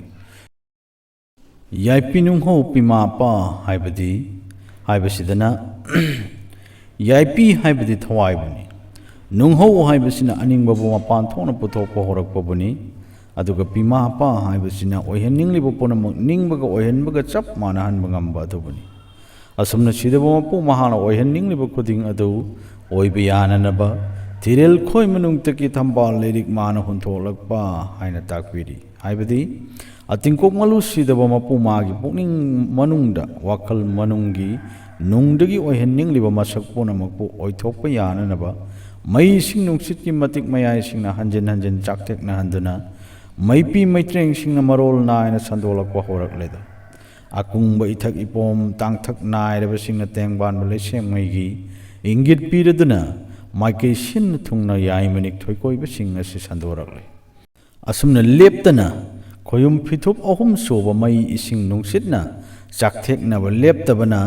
ꯌꯥꯏꯄꯤ ꯅꯨꯡꯍꯧ ꯄꯤꯃꯥꯄ ꯍꯥꯏꯕꯗꯤ, ꯍꯥꯏꯕꯁꯤꯗꯅ ꯌꯥꯏꯄꯤ ꯍꯥꯏꯕꯗꯤ ꯊꯋꯥꯏꯕꯨꯅꯤ꯫ ꯅꯨꯡꯍꯧ ꯍꯥꯏꯕꯁꯤꯅ ꯑꯅꯤꯡꯕꯕꯨ ꯃꯄꯥꯟ ꯊꯣꯛꯅ ꯄꯨꯊꯣꯛꯄ ꯍꯧꯔꯛꯄꯕꯨꯅꯤ꯫ ꯑꯗꯨꯒ ꯄꯤꯃꯥꯄ ꯍꯥꯏꯕꯁꯤꯅ ꯑꯣꯏꯍꯟꯅꯤꯡꯂꯤꯕ ꯄꯨꯝꯅꯃꯛ ꯅꯤꯡꯕꯒ ꯑꯣꯏꯍꯟꯕꯒ ꯆꯞ ꯃꯥꯟꯅꯍꯟꯕ ꯉꯝꯕ ꯑꯗꯨꯕꯨꯅꯤ꯫ ꯑꯁꯨꯝꯅ ꯁꯤꯗꯕ ꯃꯄꯨ ꯃꯍꯥꯛꯅ ꯑꯣꯏꯍꯟꯅꯤꯡꯂꯤꯕ ꯈꯨꯗꯤꯡ ꯑꯗꯨ ꯑꯣꯏꯕ ꯌꯥꯅꯅꯕ ꯊꯤꯔꯦꯜ ꯈꯣꯏ ꯃꯅꯨꯡꯗꯒꯤ ꯊꯝꯕꯥꯜ ꯂꯩꯔꯤꯛ ꯃꯥꯅ ꯍꯨꯟꯊꯣꯛꯂꯛꯄ ꯍꯥꯏꯅ ꯇꯥꯛꯄꯤꯔꯤ꯫ ꯍꯥꯏꯕꯗꯤ ꯑꯇꯤꯡꯀꯣꯛ ꯃꯂꯨ ꯁꯤꯗꯕ ꯃꯄꯨ ꯃꯥꯒꯤ ꯄꯨꯛꯅꯤꯡ ꯃꯅꯨꯡꯗ, ꯋꯥꯈꯜ ꯃꯅꯨꯡꯒꯤ ꯅꯨꯡꯗꯒꯤ ꯑꯣꯏꯍꯟꯅꯤꯡꯂꯤꯕ ꯃꯁꯛ ꯄꯨꯝꯅꯃꯛꯄꯨ ꯑꯣꯏꯊꯣꯛꯄ ꯌꯥꯅꯅꯕ ꯃꯩꯁꯤꯡ ꯅꯨꯡꯁꯤꯠꯀꯤ ꯃꯇꯤꯛ ꯃꯌꯥꯏꯁꯤꯡꯅ ꯍꯟꯖꯤꯟ ꯍꯟꯖꯤꯟ ꯆꯥꯛꯊꯦꯛꯅꯍꯟꯗꯨꯅ ꯃꯩꯄꯤ ꯃꯩꯇ꯭ꯔꯦꯡꯁꯤꯡꯅ ꯃꯔꯣꯜ ꯅꯥꯏꯅ ꯁꯟꯗꯣꯛꯂꯛꯄ ꯍꯧꯔꯛꯂꯦꯗꯣ꯫ ꯑꯀꯨꯡꯕ ꯏꯊꯛ ꯏꯄꯣꯝ ꯇꯥꯡꯊꯛ ꯅꯥꯏꯔꯕꯁꯤꯡꯅ ꯇꯦꯡꯕꯥꯟꯕ ꯂꯩꯁꯦꯝꯉꯩꯒꯤ ꯏꯪꯒꯤꯠ ꯄꯤꯔꯗꯨꯅ ꯃꯥꯏꯀꯩ ꯁꯤꯟꯅ ꯊꯨꯡꯅ ꯌꯥꯏ ꯃꯅꯤꯛ ꯊꯣꯏꯀꯣꯏꯕꯁꯤꯡ ꯑꯁꯤ ꯁꯟꯗꯣꯔꯛꯂꯦ꯫ ꯑꯁꯨꯝꯅ ꯂꯦꯞꯇꯅ ꯈꯣꯌꯨꯝ ꯐꯤꯊꯨꯞ ꯑꯍꯨꯝ ꯁꯨꯕ ꯃꯩ ꯏꯁꯤꯡ ꯅꯨꯡꯁꯤꯠꯅ ꯆꯥꯛꯊꯦꯛꯅꯕ ꯂꯦꯞꯇꯕꯅ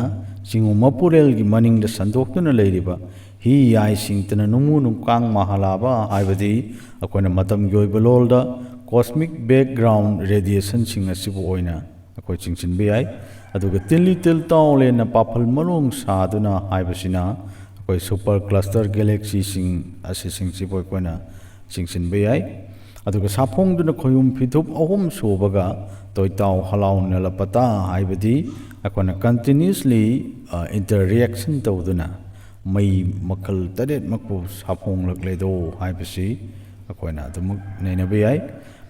ꯆꯤꯡꯉꯨ ꯃꯄꯨꯔꯦꯜꯒꯤ ꯃꯅꯤꯡꯗ ꯁꯟꯗꯣꯛꯇꯨꯅ ꯂꯩꯔꯤꯕ ꯍꯤ ꯌꯥꯏꯁꯤꯡꯇꯅ ꯅꯨꯡꯃꯨ ꯅꯨꯡꯀꯥꯡ ꯃꯍꯥꯂꯥꯕ ꯍꯥꯏꯕꯗꯤ ꯑꯩꯈꯣꯏꯅ ꯃꯇꯝꯒꯤ ꯑꯣꯏꯕ ꯂꯣꯜꯗ cosmic background radiationꯁꯤꯡ ꯑꯁꯤꯕꯨ ꯑꯣꯏꯅ ꯑꯩꯈꯣꯏ ꯆꯤꯡꯁꯤꯟꯕ ꯌꯥꯏ꯫ ꯑꯗꯨꯒ ꯇꯤꯜꯂꯤ ꯇꯤꯜ ꯇꯥꯎꯂꯦꯟꯅ ꯄꯥꯐꯜ ꯃꯔꯣꯡ ꯁꯥꯗꯨꯅ ꯍꯥꯏꯕꯁꯤꯅ ꯑꯩꯈꯣꯏ super cluster galaxyꯁꯤꯡ ꯑꯁꯤꯁꯤꯡꯁꯤꯕꯨ ꯑꯩꯈꯣꯏꯅ ꯆꯤꯡꯁꯤꯟꯕ ꯌꯥꯏ꯫ ꯑꯗꯨꯒ ꯁꯥꯐꯣꯡꯗꯨꯅ ꯈꯣꯌꯨꯝ ꯐꯤꯊꯨꯞ ꯑꯍꯨꯝ ꯁꯨꯕꯒ ꯇꯣꯏꯇꯥꯎ ꯍꯂꯥꯎ ꯅꯂꯄꯇꯥ ꯍꯥꯏꯕꯗꯤ ꯑꯩꯈꯣꯏꯅ continuously, ꯑ, interaction ꯇꯧꯗꯨꯅ ꯃꯩ ꯃꯈꯜ ꯇꯔꯦꯠꯃꯛꯄꯨ ꯁꯥꯐꯣꯡꯂꯛꯂꯦꯗꯣ ꯍꯥꯏꯕꯁꯤ ꯑꯩꯈꯣꯏꯅ ꯑꯗꯨꯃꯛ ꯅꯩꯅꯕ ꯌꯥꯏ꯫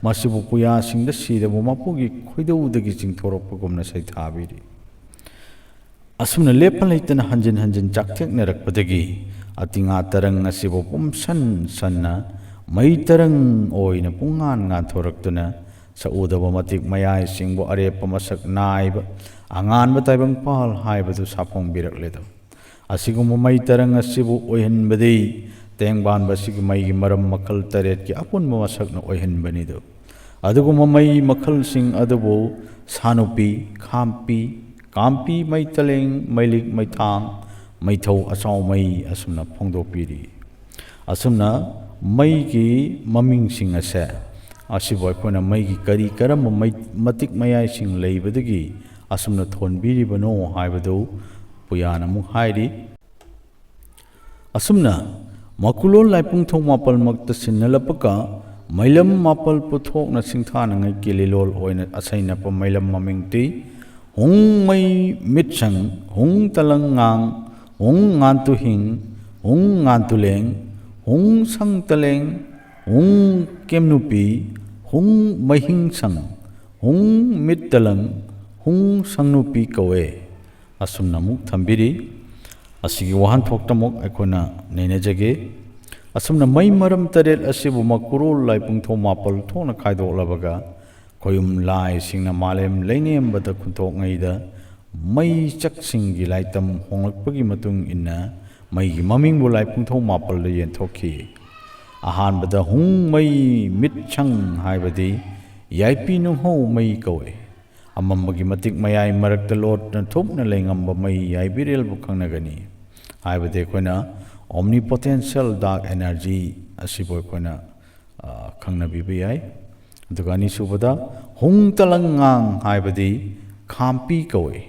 ꯃꯁꯤꯕꯨ ꯄꯨꯌꯥꯁꯤꯡꯗ ꯁꯤꯔꯕ ꯃꯄꯨꯒꯤ ꯈꯣꯏꯗꯧꯗꯒꯤ ꯆꯤꯡꯊꯣꯔꯛꯄꯒꯨꯝꯅ ꯁꯩꯊꯥꯕꯤꯔꯤ꯫ ꯑꯁꯨꯝꯅ ꯂꯦꯞꯄ ꯂꯩꯇꯅ ꯍꯟꯖꯤꯟ ꯍꯟꯖꯤꯟ ꯆꯥꯛꯊꯦꯛꯅꯔꯛꯄꯗꯒꯤ ꯑꯇꯤꯉꯥ ꯇꯔꯪ ꯑꯁꯤꯕꯨ ꯄꯨꯝꯁꯟ ꯁꯟꯅ ꯃꯩ ꯇꯔꯪ ꯑꯣꯏꯅ ꯄꯨꯡꯉꯥꯟ ꯉꯥꯟꯊꯣꯔꯛꯇꯨꯅ ꯁꯛꯎꯗꯕ ꯃꯇꯤꯛ ꯃꯌꯥꯏꯁꯤꯡꯕꯨ ꯑꯔꯦꯞꯄ ꯃꯁꯛ ꯅꯥꯏꯕ ꯑꯉꯥꯟꯕ ꯇꯥꯏꯕꯪꯄꯥꯜ ꯍꯥꯏꯕꯗꯨ ꯁꯥꯐꯣꯡꯕꯤꯔꯛꯂꯦꯗꯣ꯫ ꯑꯁꯤꯒꯨꯝꯕ ꯃꯩ ꯇꯔꯪ ꯑꯁꯤꯕꯨ ꯑꯣꯏꯍꯟꯕꯗꯤ ꯇꯦꯡꯕꯥꯟꯕ ꯑꯁꯤꯒꯤ ꯃꯩꯒꯤ ꯃꯔꯝ ꯃꯈꯜ ꯇꯔꯦꯠꯀꯤ ꯑꯄꯨꯟꯕ ꯃꯁꯛꯅ ꯑꯣꯏꯍꯟꯕꯅꯤꯗꯣ꯫ ꯑꯗꯨꯒꯨꯝꯕ ꯃꯩ ꯃꯈꯜꯁꯤꯡ ꯑꯗꯨꯕꯨ ꯁꯥꯅꯨꯄꯤ, ꯈꯥꯝꯄꯤ, ꯀꯥꯝꯄꯤ, ꯃꯩꯇꯂꯦꯡ, ꯃꯩꯂꯤꯛ, ꯃꯩꯊꯥꯡ, ꯃꯩꯊꯧ, ꯑꯆꯥꯎꯃꯩ ꯑꯁꯨꯝꯅ ꯐꯣꯡꯗꯣꯛꯄꯤꯔꯤ꯫ ꯑꯁꯨꯝꯅ ꯃꯩꯒꯤ ꯃꯃꯤꯡꯁꯤꯡ ꯑꯁꯦ, ꯑꯁꯤꯕꯨ ꯑꯩꯈꯣꯏꯅ ꯃꯩꯒꯤ ꯀꯔꯤ ꯀꯔꯝꯕ ꯃꯩ-, ꯃꯇꯤꯛ ꯃꯌꯥꯏꯁꯤꯡ ꯂꯩꯕꯗꯒꯤ ꯑꯁꯨꯝꯅ ꯊꯣꯟꯕꯤꯔꯤꯕꯅꯣ ꯍꯥꯏꯕꯗꯨ ꯄꯨꯌꯥꯅ ꯑꯃꯨꯛ ꯍꯥꯏꯔꯤ꯫ ꯑꯁꯨꯝꯅ ꯃꯀꯨꯂꯣꯜ ꯂꯥꯏꯄꯨꯡꯊꯧ ꯃꯥꯄꯜꯃꯛꯇ ꯁꯤꯟꯅꯂꯄꯒ ꯃꯩꯂꯝ ꯃꯥꯄꯜ ꯄꯨꯊꯣꯛꯅ ꯁꯤꯡꯊꯥꯅꯉꯩꯒꯤ ꯂꯤꯂꯣꯜ ꯑꯣꯏꯅ ꯑꯁꯩꯅꯄ ꯃꯩꯂꯝ ꯃꯃꯤꯡꯇꯤ ꯍꯨꯡ ꯃꯩ ꯃꯤꯠꯁꯪ, ꯍꯨꯡ ꯇꯂꯪ ꯉꯥꯡ, ꯍꯨꯡ ꯉꯥꯟꯇꯨ ꯍꯤꯡ, ꯍꯨꯡ ꯉꯥꯟꯇꯨ ꯂꯦꯡ, ꯍꯨꯡ ꯁꯪ ꯇꯂꯦꯡ, ꯍꯨꯡ ꯀꯦꯝ ꯅꯨꯄꯤ, ꯍꯨꯡ ꯃꯩꯍꯤꯡ ꯁꯪ, ꯍꯨꯡ ꯃꯤꯠ ꯇꯂꯪ, ꯍꯨꯡ ꯁꯪ ꯅꯨꯄꯤ ꯀꯧꯋꯦ꯫ ꯑꯁꯨꯝꯅ ꯑꯃꯨꯛ ꯊꯝꯕꯤꯔꯤ꯫ ꯑꯁꯤꯒꯤ ꯋꯥꯍꯟꯊꯣꯛꯇ ꯑꯃꯨꯛ ꯑꯩꯈꯣꯏꯅ ꯅꯩꯅꯖꯒꯦ꯫ ꯑꯁꯨꯝꯅ ꯃꯩ ꯃꯔꯝ ꯇꯔꯦꯠ ꯑꯁꯤꯕꯨ ꯃꯀꯨꯔꯣꯜ ꯂꯥꯏꯄꯨꯡꯊꯧ ꯃꯥꯄꯜ ꯊꯣꯛꯅ ꯈꯥꯏꯗꯣꯛꯂꯕꯒ ꯈꯣꯌꯨꯝ ꯂꯥꯏꯁꯤꯡꯅ ꯃꯥꯂꯦꯝ ꯂꯩꯅꯦꯝꯕꯗ ꯈꯨꯟꯊꯣꯛꯉꯩꯗ ꯃꯩ ꯆꯛꯁꯤꯡꯒꯤ ꯂꯥꯏꯇꯝ ꯍꯣꯡꯂꯛꯄꯒꯤ ꯃꯇꯨꯡ ꯏꯟꯅ ꯃꯩꯒꯤ ꯃꯃꯤꯡꯕꯨ ꯂꯥꯏꯄꯨꯡꯊꯧ ꯃꯥꯄꯜꯗ ꯌꯦꯟꯊꯣꯛꯈꯤ꯫ ꯑꯍꯥꯟꯕꯗ ꯍꯨꯡ ꯃꯩ ꯃꯤꯠ ꯁꯪ ꯍꯥꯏꯕꯗꯤ ꯌꯥꯏꯄꯤ ꯅꯨꯡꯍꯧ ꯃꯩ ꯀꯧꯏ꯫ ꯑꯃꯝꯕꯒꯤ ꯃꯇꯤꯛ ꯃꯌꯥꯏ ꯃꯔꯛꯇ ꯂꯣꯠꯅ ꯊꯨꯞꯅ ꯂꯩꯉꯝꯕ ꯃꯩ ꯌꯥꯏꯕꯤꯔꯦꯜꯕꯨ ꯈꯪꯅꯒꯅꯤ꯫ ꯍꯥꯏꯕꯗꯤ ꯑꯩꯈꯣꯏꯅ omnipotential dark energy ꯑꯁꯤꯕꯨ ꯑꯩꯈꯣꯏꯅ, ꯑ, ꯈꯪꯅꯕꯤꯕ ꯌꯥꯏ꯫ ꯑꯗꯨꯒ ꯑꯅꯤꯁꯨꯕꯗ ꯍꯨꯡ ꯇꯂꯪ ꯉꯥꯡ ꯍꯥꯏꯕꯗꯤ ꯈꯥꯝꯄꯤ ꯀꯧꯏ꯫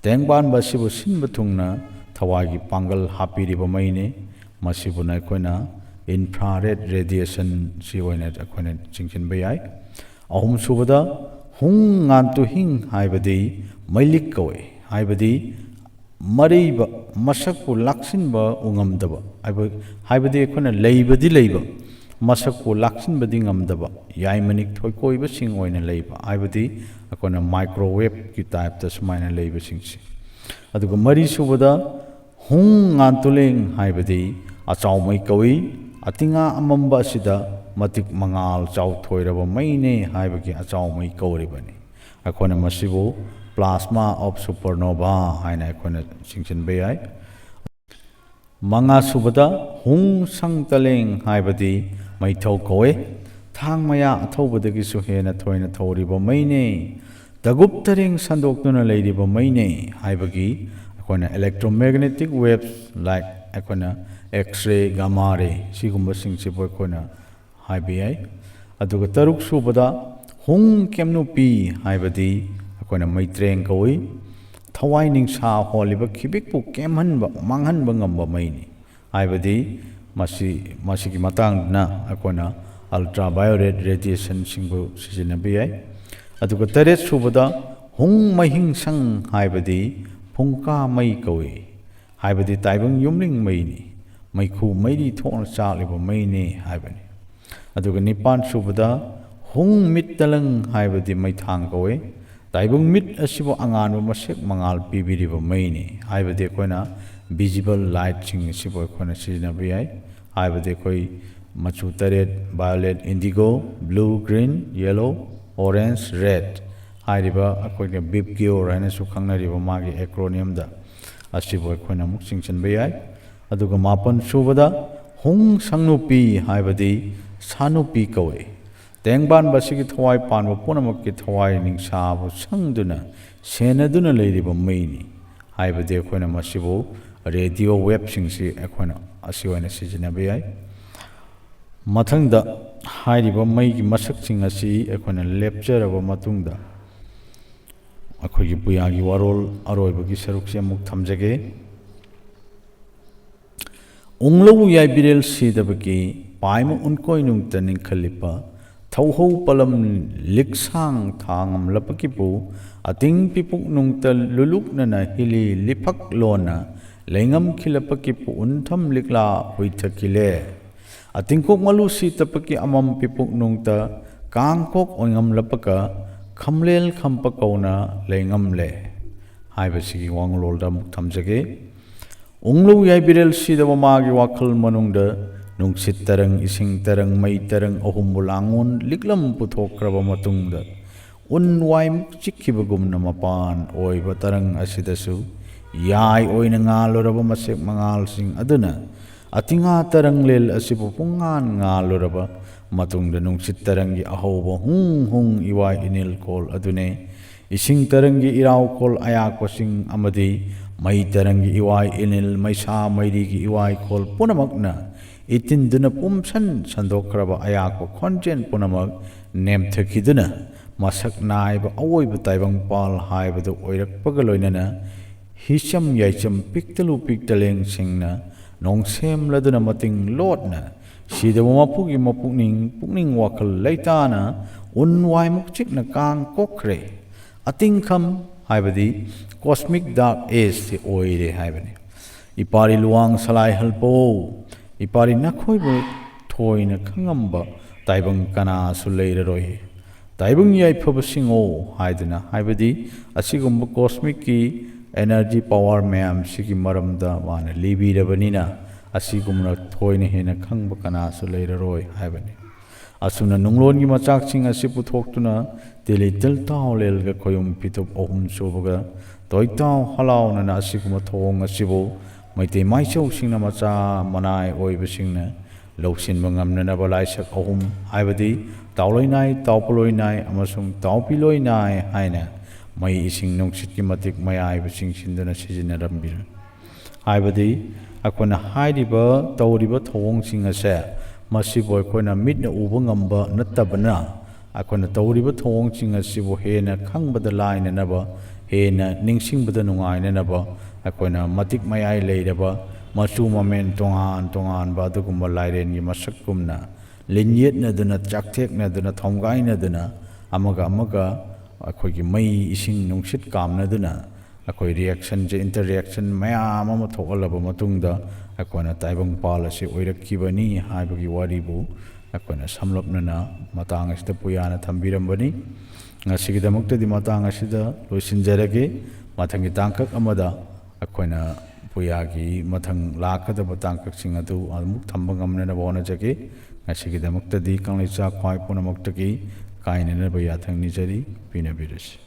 ꯇꯦꯡꯕꯥꯟꯕ ꯑꯁꯤꯕꯨ ꯁꯤꯟꯕ ꯊꯨꯡꯅ ꯊꯋꯥꯏꯒꯤ ꯄꯥꯡꯒꯜ ꯍꯥꯞꯄꯤꯔꯤꯕ ꯃꯩꯅꯤ꯫ ꯃꯁꯤꯕꯨꯅ ꯑꯩꯈꯣꯏꯅ infrared radiation ꯁꯤ ꯑꯣꯏꯅ ꯑꯩꯈꯣꯏꯅ ꯆꯤꯡꯁꯤꯟꯕ ꯌꯥꯏ꯫ ꯑꯍꯨꯝꯁꯨꯕꯗ ꯍꯨꯡ ꯉꯥꯟꯇꯨ ꯍꯤꯡ ꯍꯥꯏꯕꯗꯤ ꯃꯩꯂꯤꯛ ꯀꯧꯏ꯫ ꯍꯥꯏꯕꯗꯤ ꯃꯔꯩꯕ, ꯃꯁꯛꯄꯨ ꯂꯥꯛꯁꯤꯟꯕ ꯉꯝꯗꯕ ꯍꯥꯏꯕ-, ꯍꯥꯏꯕꯗꯤ ꯑꯩꯈꯣꯏꯅ ꯂꯩꯕꯗꯤ ꯂꯩꯕ, ꯃꯁꯛꯄꯨ ꯂꯥꯛꯁꯤꯟꯕꯗꯤ ꯉꯝꯗꯕ, ꯌꯥꯏꯃꯅꯤꯛ ꯊꯣꯏꯀꯣꯏꯕꯁꯤꯡ ꯑꯣꯏꯅ ꯂꯩꯕ, ꯍꯥꯏꯕꯗꯤ ꯑꯩꯈꯣꯏꯅ microwave ꯀꯤ type ꯇ ꯁꯨꯃꯥꯏꯅ ꯂꯩꯕꯁꯤꯡꯁꯦ꯫ ꯑꯗꯨꯒ ꯃꯔꯤꯁꯨꯕꯗ ꯍꯨꯡ ꯉꯥꯟꯇꯨꯂꯦꯡ ꯍꯥꯏꯕꯗꯤ ꯑꯆꯥꯎꯃꯩ ꯀꯧꯏ꯫ ꯑꯇꯤꯉꯥ ꯑꯃꯝꯕ ꯑꯁꯤꯗ ꯃꯇꯤꯛ ꯃꯉꯥꯜ ꯆꯥꯎꯊꯣꯏꯔꯕ ꯃꯩꯅꯦ ꯍꯥꯏꯕꯒꯤ ꯑꯆꯥꯎ ꯃꯩ ꯀꯧꯔꯤꯕꯅꯤ꯫ ꯑꯩꯈꯣꯏꯅ ꯃꯁꯤꯕꯨ plasma of supernova ꯍꯥꯏꯅ ꯑꯩꯈꯣꯏꯅ ꯆꯤꯡꯁꯤꯟꯕ ꯌꯥꯏ꯫ ꯃꯉꯥ ꯁꯨꯕꯗ ꯍꯨꯡ ꯁꯪ ꯇꯂꯦꯡ ꯍꯥꯏꯕꯗꯤ ꯃꯩꯊꯧ ꯀꯧꯏ꯫ ꯊꯥꯡ ꯃꯌꯥ ꯑꯊꯧꯕꯗꯒꯤꯁꯨ ꯍꯦꯟꯅ ꯊꯣꯏꯅ ꯊꯧꯔꯤꯕ ꯃꯩꯅꯦ꯫ ꯇꯒꯨꯞ ꯇꯔꯦꯡ ꯁꯟꯗꯣꯛꯇꯨꯅ ꯂꯩꯔꯤꯕ ꯃꯩꯅꯦ ꯍꯥꯏꯕꯒꯤ ꯑꯩꯈꯣꯏꯅ electromagnetic waves like ꯑꯩꯈꯣꯏꯅ X-ray, gamma ray ꯁꯤꯒꯨꯝꯕꯁꯤꯡꯁꯤꯕꯨ ꯑꯩꯈꯣꯏꯅ ꯍꯥꯏꯕ ꯌꯥꯏ꯫ ꯑꯗꯨꯒ ꯇꯔꯨꯛ ꯁꯨꯕꯗ ꯍꯨꯡ ꯀꯦꯝꯅꯨꯄꯤ ꯍꯥꯏꯕꯗꯤ ꯑꯩꯈꯣꯏꯅ ꯃꯩꯇ꯭ꯔꯦꯡ ꯀꯧꯏ꯫ ꯊꯋꯥꯏ ꯅꯤꯡꯁꯥ ꯍꯣꯜꯂꯤꯕ ꯈꯤꯕꯤꯛꯄꯨ ꯀꯦꯝꯍꯟꯕ, ꯃꯥꯡꯍꯟꯕ ꯉꯝꯕ ꯃꯩꯅꯤ꯫ ꯍꯥꯏꯕꯗꯤ ꯃꯁꯤ, ꯃꯁꯤꯒꯤ ꯃꯇꯥꯡꯗꯅ ꯑꯩꯈꯣꯏꯅ ultraviolet radiationꯁꯤꯡꯕꯨ ꯁꯤꯖꯤꯟꯅꯕ ꯌꯥꯏ꯫ ꯑꯗꯨꯒ ꯇꯔꯦꯠ ꯁꯨꯕꯗ ꯍꯨꯡ ꯃꯍꯤꯡ ꯁꯪ ꯍꯥꯏꯕꯗꯤ ꯐꯨꯡꯀꯥ ꯃꯩ ꯀꯧꯏ꯫ ꯍꯥꯏꯕꯗꯤ ꯇꯥꯏꯕꯪ ꯌꯨꯝꯂꯤꯡ ꯃꯩꯅꯤ꯫ ꯃꯩꯈꯨ ꯃꯩꯔꯤ ꯊꯣꯛꯅ ꯆꯥꯛꯂꯤꯕ ꯃꯩꯅꯤ ꯍꯥꯏꯕꯅꯤ꯫ ꯑꯗꯨꯒ ꯅꯤꯄꯥꯟ ꯁꯨꯕꯗ ꯍꯨꯡ ꯃꯤꯠ ꯇꯂꯪ ꯍꯥꯏꯕꯗꯤ ꯃꯩꯊꯥꯡ ꯀꯧꯏ꯫ ꯇꯥꯏꯕꯪ ꯃꯤꯠ ꯑꯁꯤꯕꯨ ꯑꯉꯥꯟꯕ ꯃꯁꯦꯛ ꯃꯉꯥꯜ ꯄꯤꯕꯤꯔꯤꯕ ꯃꯩꯅꯤ꯫ ꯍꯥꯏꯕꯗꯤ ꯑꯩꯈꯣꯏꯅ visible lightꯁꯤꯡ ꯑꯁꯤꯕꯨ ꯑꯩꯈꯣꯏꯅ ꯁꯤꯖꯤꯟꯅꯕ ꯌꯥꯏ꯫ ꯍꯥꯏꯕꯗꯤ ꯑꯩꯈꯣꯏ ꯃꯆꯨ ꯇꯔꯦꯠ, violet, indigo, blue, green, yellow, orange, red ꯍꯥꯏꯔꯤꯕ ꯑꯩꯈꯣꯏꯅ ꯕꯤꯞꯒꯤꯌꯣꯔ ꯍꯥꯏꯅꯁꯨ ꯈꯪꯅꯔꯤꯕ ꯃꯥꯒꯤ acronymꯗ ꯑꯁꯤꯕꯨ ꯑꯩꯈꯣꯏꯅ ꯑꯃꯨꯛ ꯆꯤꯡꯁꯤꯟꯕ ꯌꯥꯏ꯫ ꯑꯗꯨꯒ ꯃꯥꯄꯟ ꯁꯨꯕꯗ ꯍꯨꯡ ꯁꯪꯅꯨꯄꯤ ꯍꯥꯏꯕꯗꯤ ꯁꯥꯅꯨꯄꯤ ꯀꯧꯏ꯫ ꯇꯦꯡꯕꯥꯟꯕ ꯑꯁꯤꯒꯤ ꯊꯋꯥꯏ ꯄꯥꯟꯕ ꯄꯨꯝꯅꯃꯛꯀꯤ ꯊꯋꯥꯏ ꯅꯤꯡꯁꯥꯕꯨ ꯁꯪꯗꯨꯅ ꯁꯦꯟꯅꯗꯨꯅ ꯂꯩꯔꯤꯕ ꯃꯩꯅꯤ꯫ ꯍꯥꯏꯕꯗꯤ ꯑꯩꯈꯣꯏꯅ ꯃꯁꯤꯕꯨ radio waveꯁꯤꯡꯁꯤ ꯑꯩꯈꯣꯏꯅ ꯑꯁꯤ ꯑꯣꯏꯅ ꯁꯤꯖꯤꯟꯅꯕ ꯌꯥꯏ꯫ ꯃꯊꯪꯗ ꯍꯥꯏꯔꯤꯕ ꯃꯩꯒꯤ ꯃꯁꯛꯁꯤꯡ ꯑꯁꯤ ꯑꯩꯈꯣꯏꯅ ꯂꯦꯞꯆꯔꯕ ꯃꯇꯨꯡꯗ ꯑꯩꯈꯣꯏꯒꯤ ꯄꯨꯌꯥꯒꯤ ꯋꯥꯔꯣꯜ ꯑꯔꯣꯏꯕꯒꯤ ꯁꯔꯨꯛꯁꯤ ꯑꯃꯨꯛ ꯊꯝꯖꯒꯦ꯫ ꯎꯪꯂꯧ ꯌꯥꯏꯕꯤꯔꯦꯜ ꯁꯤꯗꯕꯒꯤ ꯄꯥꯏꯃ ꯎꯟꯀꯣꯏ ꯅꯨꯡꯇ ꯅꯤꯡꯈꯠꯂꯤꯄ ꯊꯧꯍꯧ ꯄꯂꯝ ꯂꯤꯛꯁꯥꯡ ꯊꯥꯉꯝꯂꯄꯒꯤꯕꯨ ꯑꯇꯤꯡ ꯄꯤꯄꯨꯛ ꯅꯨꯡꯇ ꯂꯨꯂꯨꯛꯅꯅ ꯍꯤꯂꯤ ꯂꯤꯐꯛ ꯂꯣꯟꯅ ꯂꯩꯉꯝꯈꯤꯂꯄꯒꯤ ꯄꯨꯎꯟꯊꯝ ꯂꯤꯛꯂꯥ ꯍꯨꯏꯊꯈꯤꯂꯦ꯫ ꯑꯇꯤꯡꯀꯣꯛ ꯃꯂꯨ ꯁꯤꯇꯄꯒꯤ ꯑꯃꯝ ꯄꯤꯄꯨꯛ ꯅꯨꯡꯇ ꯀꯥꯡꯀꯣꯛ ꯑꯣꯏꯉꯝꯂꯄꯒ ꯈꯝꯂꯦꯜ ꯈꯝꯄ ꯀꯧꯅ ꯂꯩꯉꯝꯂꯦ ꯍꯥꯏꯕꯁꯤꯒꯤ ꯋꯥꯉꯂꯣꯜꯗ ꯑꯃꯨꯛ ꯊꯝꯖꯒꯦ꯫ ꯎꯪꯂꯧ ꯌꯥꯏꯕꯤꯔꯦꯜ ꯁꯤꯗꯕ ꯃꯥꯒꯤ ꯋꯥꯈꯜ ꯃꯅꯨꯡꯗ ꯅꯨꯡꯁꯤꯠ ꯇꯔꯪ, ꯏꯁꯤꯡ ꯇꯔꯪ, ꯃꯩ ꯇꯔꯪ ꯑꯍꯨꯝꯕꯨ ꯂꯥꯡꯑꯣꯟ ꯂꯤꯛꯂꯝ ꯄꯨꯊꯣꯛꯈ꯭ꯔꯕ ꯃꯇꯨꯡꯗ, ꯎꯟ ꯋꯥꯏꯃꯨꯛ ꯆꯤꯛꯈꯤꯕꯒꯨꯝꯅ ꯃꯄꯥꯟ ꯑꯣꯏꯕ ꯇꯔꯪ ꯑꯁꯤꯗꯁꯨ ꯌꯥꯏ ꯑꯣꯏꯅ ꯉꯥꯜꯂꯨꯔꯕ ꯃꯁꯦꯛ ꯃꯉꯥꯜꯁꯤꯡ ꯑꯗꯨꯅ ꯑꯇꯤꯉꯥ ꯇꯔꯪꯂꯦꯜ ꯑꯁꯤꯕꯨ ꯄꯨꯡꯉꯥꯟ ꯉꯥꯜꯂꯨꯔꯕ ꯃꯇꯨꯡꯗ, ꯅꯨꯡꯁꯤꯠ ꯇꯔꯪꯒꯤ ꯑꯍꯧꯕ ꯍꯨꯡ ꯍꯨꯡ ꯏꯋꯥꯏ ꯏꯅꯤꯜ ꯀꯣꯜ ꯑꯗꯨꯅꯦ꯫ ꯏꯁꯤꯡ ꯇꯔꯪꯒꯤ ꯏꯔꯥꯎꯈꯣꯜ ꯑꯌꯥꯛꯄꯁꯤꯡ ꯑꯃꯗꯤ ꯃꯩ ꯇꯔꯪꯒꯤ ꯏꯋꯥꯏ ꯏꯅꯤꯜ, ꯃꯩꯁꯥ ꯃꯩꯔꯤꯒꯤ ꯏꯋꯥꯏꯈꯣꯜ ꯄꯨꯝꯅꯃꯛꯅ ꯏꯇꯤꯟꯗꯨꯅ ꯄꯨꯝꯁꯟ ꯁꯟꯗꯣꯛꯈ꯭ꯔꯕ ꯑꯌꯥꯛꯄ ꯈꯣꯟꯖꯦꯜ ꯄꯨꯝꯅꯃꯛ ꯅꯦꯝꯊꯈꯤꯗꯨꯅ, ꯃꯁꯛ ꯅꯥꯏꯕ ꯑꯋꯣꯏꯕ ꯇꯥꯏꯕꯪꯄꯥꯜ ꯍꯥꯏꯕꯗꯨ ꯑꯣꯏꯔꯛꯄꯒ ꯂꯣꯏꯅꯅ, ꯍꯤꯆꯝ ꯌꯥꯏꯆꯝ ꯄꯤꯛꯇꯂꯨ ꯄꯤꯛꯇꯂꯦꯡꯁꯤꯡꯅ ꯅꯣꯡꯁꯦꯝꯂꯗꯨꯅ ꯃꯇꯤꯡ ꯂꯣꯠꯅ ꯁꯤꯗꯕ ꯃꯄꯨꯒꯤ ꯃꯄꯨꯛꯅꯤꯡ, ꯄꯨꯛꯅꯤꯡ ꯋꯥꯈꯜ ꯂꯩꯇꯥꯅ ꯎꯟ ꯋꯥꯏꯃꯨꯛ ꯆꯤꯛꯅ ꯀꯥꯡ ꯀꯣꯛꯈ꯭ꯔꯦ꯫ ꯑꯇꯤꯡꯈꯝ ꯍꯥꯏꯕꯗꯤ cosmic dark age ꯁꯤ ꯑꯣꯏꯔꯦ ꯍꯥꯏꯕꯅꯤ꯫ ꯏꯄꯥꯔꯤ ꯂꯨꯋꯥꯡ ꯁꯂꯥꯏ ꯍꯜꯄꯧ, ꯏꯄꯥꯔꯤ ꯅꯈꯣꯏꯕꯨ ꯊꯣꯏꯅ ꯈꯪꯉꯝꯕ ꯇꯥꯏꯕꯪ ꯀꯅꯥꯁꯨ ꯂꯩꯔꯔꯣꯏ꯫ ꯇꯥꯏꯕꯪ ꯌꯥꯏꯐꯕꯁꯤꯡꯉꯣ ꯍꯥꯏꯗꯨꯅ, ꯍꯥꯏꯕꯗꯤ ꯑꯁꯤꯒꯨꯝꯕ cosmic ꯀꯤ energy power ꯃꯌꯥꯝꯁꯤꯒꯤ ꯃꯔꯝꯗ ꯃꯥꯅ ꯂꯤꯕꯤꯔꯕꯅꯤꯅ, ꯑꯁꯤꯒꯨꯝꯅ ꯊꯣꯏꯅ ꯍꯦꯟꯅ ꯈꯪꯕ ꯀꯅꯥꯁꯨ ꯂꯩꯔꯔꯣꯏ ꯍꯥꯏꯕꯅꯤ꯫ ꯑꯁꯨꯝꯅ ꯅꯨꯡꯂꯣꯟꯒꯤ ꯃꯆꯥꯛꯁꯤꯡ ꯑꯁꯤ ꯄꯨꯊꯣꯛꯇꯨꯅ, ꯇꯤꯂꯤꯇꯜ ꯇꯥꯎꯂꯦꯜꯒ ꯈꯣꯌꯨꯝ ꯐꯤꯇꯨꯞ ꯑꯍꯨꯝ ꯁꯨꯕꯒ ꯇꯣꯏꯇꯥꯎ ꯍꯂꯥꯎꯅꯅ ꯑꯁꯤꯒꯨꯝꯕ ꯊꯧꯑꯣꯡ ꯑꯁꯤꯕꯨ ꯃꯩꯇꯩ ꯃꯥꯏꯆꯧꯁꯤꯡꯅ, ꯃꯆꯥ ꯃꯅꯥꯏ ꯑꯣꯏꯕꯁꯤꯡꯅ ꯂꯧꯁꯤꯟꯕ ꯉꯝꯅꯅꯕ ꯂꯥꯏꯁꯛ ꯑꯍꯨꯝ, ꯍꯥꯏꯕꯗꯤ ꯇꯥꯎꯂꯣꯏ ꯅꯥꯏ, ꯇꯥꯎꯄꯂꯣꯏ ꯅꯥꯏ ꯑꯃꯁꯨꯡ ꯇꯥꯎꯄꯤꯂꯣꯏ ꯅꯥꯏ ꯍꯥꯏꯅ ꯃꯩ, ꯏꯁꯤꯡ, ꯅꯨꯡꯁꯤꯠꯀꯤ ꯃꯇꯤꯛ ꯃꯌꯥꯏꯕꯁꯤꯡ ꯁꯤꯟꯗꯨꯅ ꯁꯤꯖꯤꯟꯅꯔꯝꯃꯤ꯫ ꯍꯥꯏꯕꯗꯤ ꯑꯩꯈꯣꯏꯅ ꯍꯥꯏꯔꯤꯕ, ꯇꯧꯔꯤꯕ ꯊꯧꯑꯣꯡꯁꯤꯡ ꯑꯁꯦ, ꯃꯁꯤꯕꯨ ꯑꯩꯈꯣꯏꯅ ꯃꯤꯠꯅ ꯎꯕ ꯉꯝꯕ ꯅꯠꯇꯕꯅ, ꯑꯩꯈꯣꯏꯅ ꯇꯧꯔꯤꯕ ꯊꯧꯑꯣꯡꯁꯤꯡ ꯑꯁꯤꯕꯨ ꯍꯦꯟꯅ ꯈꯪꯕꯗ ꯂꯥꯏꯅꯅꯕ, ꯍꯦꯟꯅ ꯅꯤꯡꯁꯤꯡꯕꯗ ꯅꯨꯡꯉꯥꯏꯅꯅꯕ, ꯑꯩꯈꯣꯏꯅ ꯃꯇꯤꯛ ꯃꯌꯥꯏ ꯂꯩꯔꯕ, ꯃꯆꯨ ꯃꯃꯦꯟ ꯇꯣꯉꯥꯟ ꯇꯣꯉꯥꯟꯕ ꯑꯗꯨꯒꯨꯝꯕ ꯂꯥꯏꯔꯦꯟꯒꯤ ꯃꯁꯛꯀꯨꯝꯅ ꯂꯤꯟꯌꯦꯠꯅꯗꯨꯅ, ꯆꯥꯛꯊꯦꯛꯅꯗꯨꯅ, ꯊꯣꯝꯒꯥꯏꯅꯗꯨꯅ, ꯑꯃꯒ ꯑꯃꯒ ꯑꯩꯈꯣꯏꯒꯤ ꯃꯩ, ꯏꯁꯤꯡ, ꯅꯨꯡꯁꯤꯠ ꯀꯥꯝꯅꯗꯨꯅ, ꯑꯩꯈꯣꯏ reaction ꯁꯦ, interaction ꯃꯌꯥꯝ ꯑꯃ ꯊꯣꯛꯍꯜꯂꯕ ꯃꯇꯨꯡꯗ, ꯑꯩꯈꯣꯏꯅ ꯇꯥꯏꯕꯪꯄꯥꯜ ꯑꯁꯤ ꯑꯣꯏꯔꯛꯈꯤꯕꯅꯤ ꯍꯥꯏꯕꯒꯤ ꯋꯥꯔꯤꯕꯨ ꯑꯩꯈꯣꯏꯅ ꯁꯝꯂꯞꯅꯅ ꯃꯇꯥꯡ ꯑꯁꯤꯗ ꯄꯨꯌꯥꯅ ꯊꯝꯕꯤꯔꯝꯕꯅꯤ꯫ ꯉꯁꯤꯒꯤꯗꯃꯛꯇꯗꯤ ꯃꯇꯥꯡ ꯑꯁꯤꯗ ꯂꯣꯏꯁꯤꯟꯖꯔꯒꯦ꯫ ꯃꯊꯪꯒꯤ ꯇꯥꯡꯀꯛ ꯑꯃꯗ ꯑꯩꯈꯣꯏꯅ ꯄꯨꯌꯥꯒꯤ ꯃꯊꯪ ꯂꯥꯛꯀꯗꯕ ꯇꯥꯡꯀꯛꯁꯤꯡ ꯑꯗꯨ ꯑꯃꯨꯛ ꯊꯝꯕ ꯉꯝꯅꯅꯕ ꯍꯣꯠꯅꯖꯒꯦ꯫ ꯉꯁꯤꯒꯤꯗꯃꯛꯇꯗꯤ ꯀꯪꯂꯩꯆꯥ ꯈ꯭ꯋꯥꯏ ꯄꯨꯝꯅꯃꯛꯇꯒꯤ ꯀꯥꯏꯅꯅꯕ ꯌꯥꯊꯪ ꯅꯤꯖꯔꯤ꯫ ꯄꯤꯅꯕꯤꯔꯁꯤ꯫